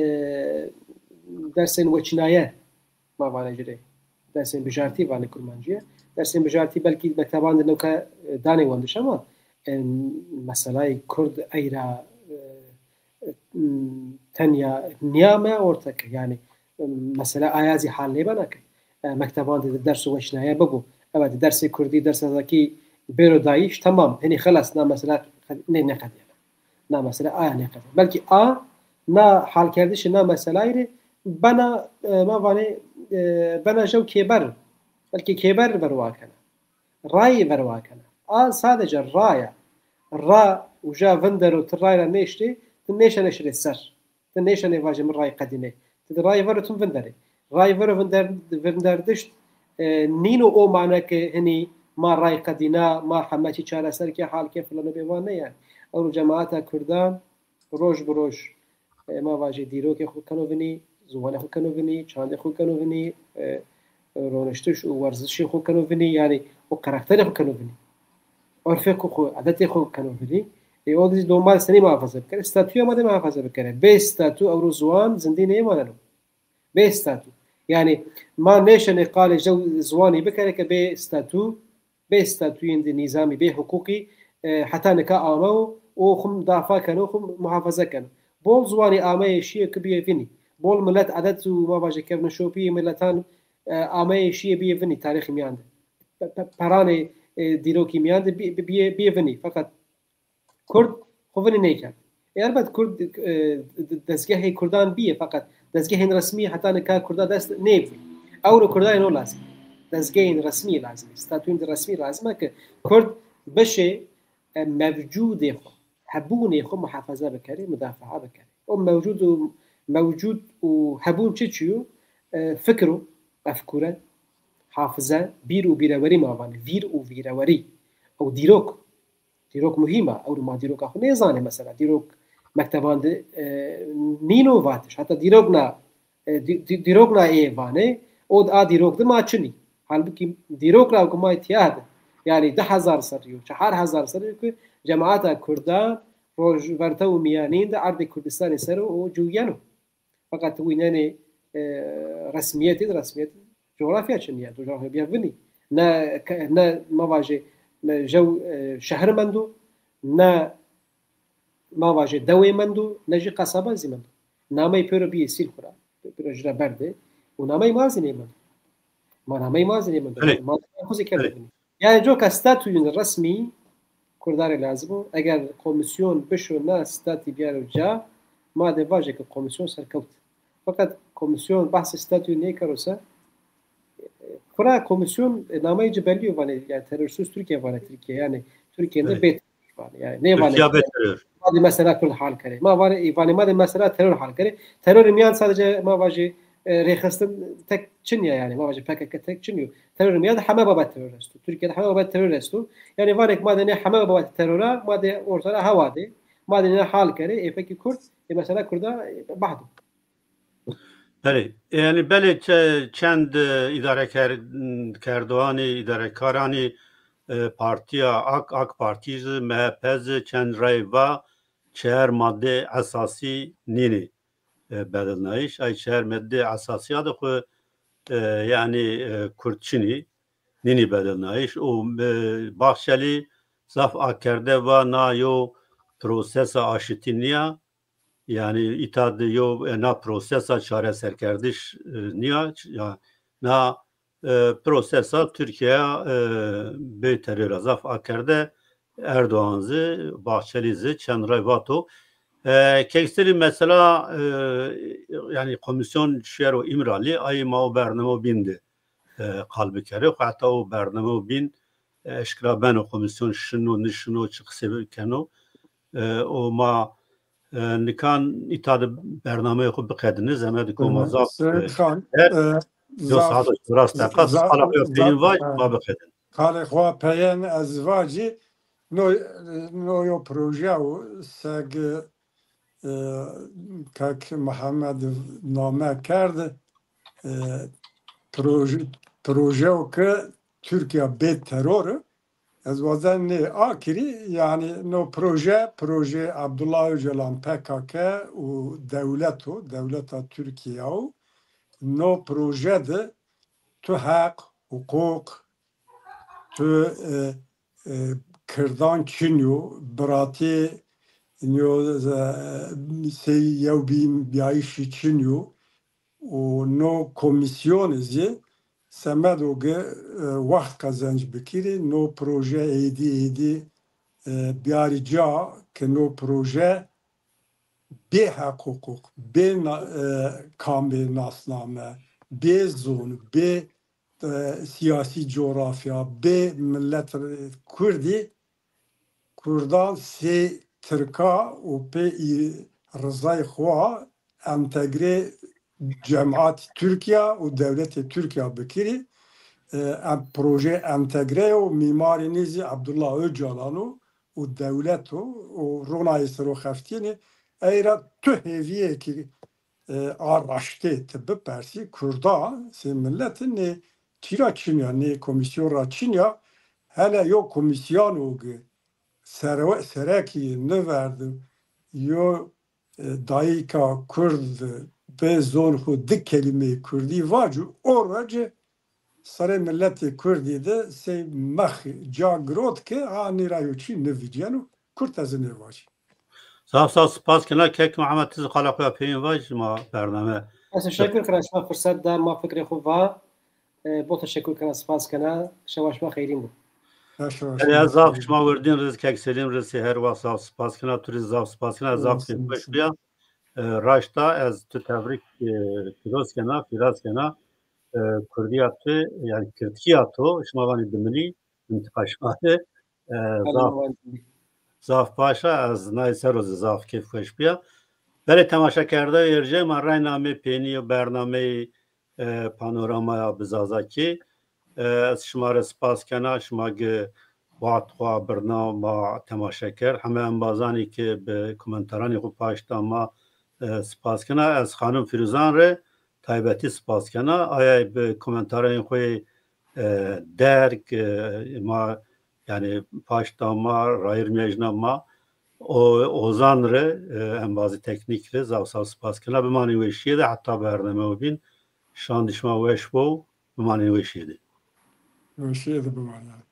dersên weçînaye ma vanê ci rê. Dersên bijartî vanê kurmancîye. Dersên bijartî belkî mekteban de newke, e, danê wendiş ama, e, meselay Kurd ey ra, e, e, tenya nîyame orte ke. Yanî, e, mesele aya zî hal nêbena ke, e, mekteban de ders û weşnaye bibo. Evet, dersê Kurdî, dersê Zazakî bêro dayîş, temam. Henî xelas na mesele nê nêqedîyena. Na mesele aya nêqedîyena. Belkî a, na halkerdişê na meselay rê bena, e, ma vanê, e, bena jew kêber. Belkî kêber verwa kena. Rayî verwa kena. A sadece ra ya. Ra uca vindero, ti ray ra nêştê, ti nêşenê şirê ser. Ti nêşenê vajê mi ray qedînê. Ti di ray vero tim vinderê. Ray vero vinder-, vinderdişt, e, nîno o mane ke hinî ma ray qedîna, ma heme çî çareser ke, hal ke, filano bêvan ne yanî. Ewro cemaeta Kurdan roj bi roj, e, ma vajê dîrokê xwu keno vinî, ziwanê xwu keno vinî, çandê xwu keno vinî, e, roniştiş û werzişê xwu keno vinî, yanî o karakterê xwu keno vinî. Urfê xwu, xwu, edetê xwu keno vinî. E, o dî domar senî muhafaza bikere? Statûya ma de muhafaza bikere. Bê statû ewro ziwan zindî nêmaneno. Bê statû. Yanî ma nêşenê qalê jew ziwanî bikere ke bê statû, bê statuyên di nîzamî, bê huqûqî, e, heta nika ame û o xwu mudafa keno, xwu muhafaza keno. Bol ziwanî ameyê şîyê ki bîyê vînî. Bol milet, edet û ma vajê kevnişopîyê miletan, e, ameyê şîyê bîyê vînî tarîxî mîyan de. Pe-, pe-, peranê, e, dîrokî mîyan de bî-, bî-, bîyê, bîyê vînî. Feqet Kurd xwu vinî nêkerd. E, elbet Kurd, e, d-, dezgehê Kurdan bîye, feqet dezgehên resmî heta nika Kurda dest nêbî. Ewro Kurda yê no lazim. Dezgehên resmî lazim. Statuyên di resmî lazim e ke Kurd bişê, e, mewcudê xwu, hebûnê xwu muhafaza bikerê, mudafaa bikerê. O mewcud û, mewcud û hebûn çi çi yo? E, fikir o, efkûre. Hafize, bîr û bîrewerî ma vanê. Vîr û vîrewerî. Ew dîrok. Dîrok muhîm a. Ewro ma dîroka xwu nêzanê mesela. Dîrok mekteban de, e, nîno vatiş. Heta dîrok na, e, dî-, dî-, dîrok na ê vanê. O a dîrok de ma çinî. Halbukî dîrok ra ku ma tîya de. Yanî di hezar serrî yo, çehar hezar serrî yo ku cemaeta kurda rojvertew û mîyanîn de erdê Kurdistanê ser o, o ciwîyeno. Feqet wînenê, e, resmîyetî de, resmîyet cografya çinî ya, cografya bîya vinî. Ne ke-, ne ma vajê, ne jew, e, şehir mendo, ne ma vajê dewê mendo, ne jî qesaba zî mendo. Nameyê pêro bîyê sîl xwu ra, pêro jî ra berdê û nameyê ma zî nêmendo. Ma nameyê ma zî nêmendo. Belê. Ma xwu zî kerdê vinî. Yanî coka statuyên resmî Kurda rê lazim o. Eger komîsyon bişo na statî biyaro ca, ma de vajê ke komîsyon serkewt. Fakat komîsyon behsê statuyê nêkero se, xwura komîsyon, e, nameyê ci bellî yo vanê, yanî terörsüz Türkiye vanê Tirkîya. Yanî Tirkîya de bê terör vanê. Yanî nêvanê Tirkîya bê terör. Ma de mesela Kurd hal kerê. Ma vanê, vanê ma de mesela terör hal kerê. Terörê mîyan sadece ma vajê, e, rêxistin tek çin ya yanî. Ma vajê P K K tek çin yo. Terörê mîyan de heme babet terör esto. Tirkîya de heme babet terör esto. Yanî vanê ke ma de nê heme babet terör a, ma de orta ra hewa de. Ma de nê hal kerê, ê pekî Kurd, ê mesela Kurda, e, bahdo. Belê, e, yanî belê çe-, çend, e, îdareker-, kerdoxanî, îdarekaranî, e, partîya AK, AK Partî zî, M H P zî çend rey va çeher madde esasî nînî, e, bedilnayîş. Ay çeher madde esasîya de xwu, e, yanî, e, Kurd çinî, nînî bedilnayîş. Û, e, Bahçelî zaf akerde va na yo prosesa aşitî nîya. Yanî îta de yo, e, na prosesa çareserkerdiş, e, nîya, ç-, ya, na, e, prosesa Tirkîya, e, bê teror a zaf akerde Erdoğan zî, Bahçelî zî çend rey vato. E, Kekselî mesela, e, yanî komîsyon şiyero Îmralî, ayê ma o bername o bîn de, e, qal bikerê. Xo heta o bername o bîn, e, eşkera beno, komîsyon şino, nişino, çi qisê keno. E, o ma, e, nikan îta de bernameyê xo biqedinê, zehmet ko ma zaf, Seyîd e, Xan, her e, yo zaf, saet rast deqa, zaf, qala xo ya zaf, peyin vaj, e, ma biqedin. Qalê xo ya peyen ez vacî, no, no yo proje o, seg, e, kek Mihemed name kerd, e, proje, proje o ke Tirkîya bê teror, ez wazen nê akirî, yanî no proje, proje Abdullah Öcalan P K K û dewlet o, dewleta Tirkîya o. No proje de tu heq, huquq, tu, e, e, kirdan çin yo, biratî nîyo, e, sey yewbînbîyayîşî çin yo. Û no komîsyonî zî semedo ke, e, wext qezenc bikirî, no proje êdî êdî, e, biyarî ca ke no proje bê heq huquq, bê na-, e, kamê nasname, bê zon, bê, e, siyasî coğrafya, bê millet, e, kurdî, kurdan sey tirka û pê î-, rizayê xo entegre cemaat Tirkîya û dewletê Tirkîya bikirî. E, em, proje entegre yo, mîmarî nî zî Abdullah Öcalan o û dewlet o û ronayê ser o xeftînê. Ey ra tu hêvîyê ki, e, a raştê ti bipersî, kurda sê milletî nê çî ra çin ya, nê komîsyon ra çin ya, hele yo komîsyon o ki sere-, serekî niverdi, yo, e, dayîka kurd bê zon xwu di kelîmeyê kurdî vaco, o roce serê miletê kurdî de sey mex ca girot ke ha nî ra yo çî nivîceno. Kurt ez nê vacî. Zaf zaf spas kena kek Mihemed, ti zî qala xo ya peyên vaj, ma bername. Ez teşekkür kena şima fırsat da ma fikrê xo va. E, bol teşekkür kena, spas kena. Şewa şima xeyrîn bo. Erê, ez zaf şima wirdîn riz, kek Selîm riz, her wext zaf spas kena, tu riz zaf spas kena, zaf keyfweş bîya. E, raşta ez tu tebrik, e, piroz kena, fîraz kena. E, kurdîya tu, yanî kirdkîya to, şima vanî dimilî, mintiqa şima de. E, zaf, zaf baş a, ez nayê ser o zî zaf keyfweş bîya. Belê temaşekerdoxê erjê ma, reyna amê peynî yo bernameyê, e, Panoramaya bi Zazakî. E, ez şima re spas kena, şima ki wext xo birna ma temaşe kerd. Heme embazanî ki bi komentaranî xo paşta ma e, spas kena. Ez xanim Fîruzan re taybetî spas kena. Ayay bi komentaranî xo e, derg e, ma, yanî paşta ma rayir mejna ma o Ozan re e, embazî teknîk re zaf zaf spas kena. Bimanî weşîye de heta bername o bîn. Şan dişma weş bo. Bimanî weşîye de. Weşîye de bimanî.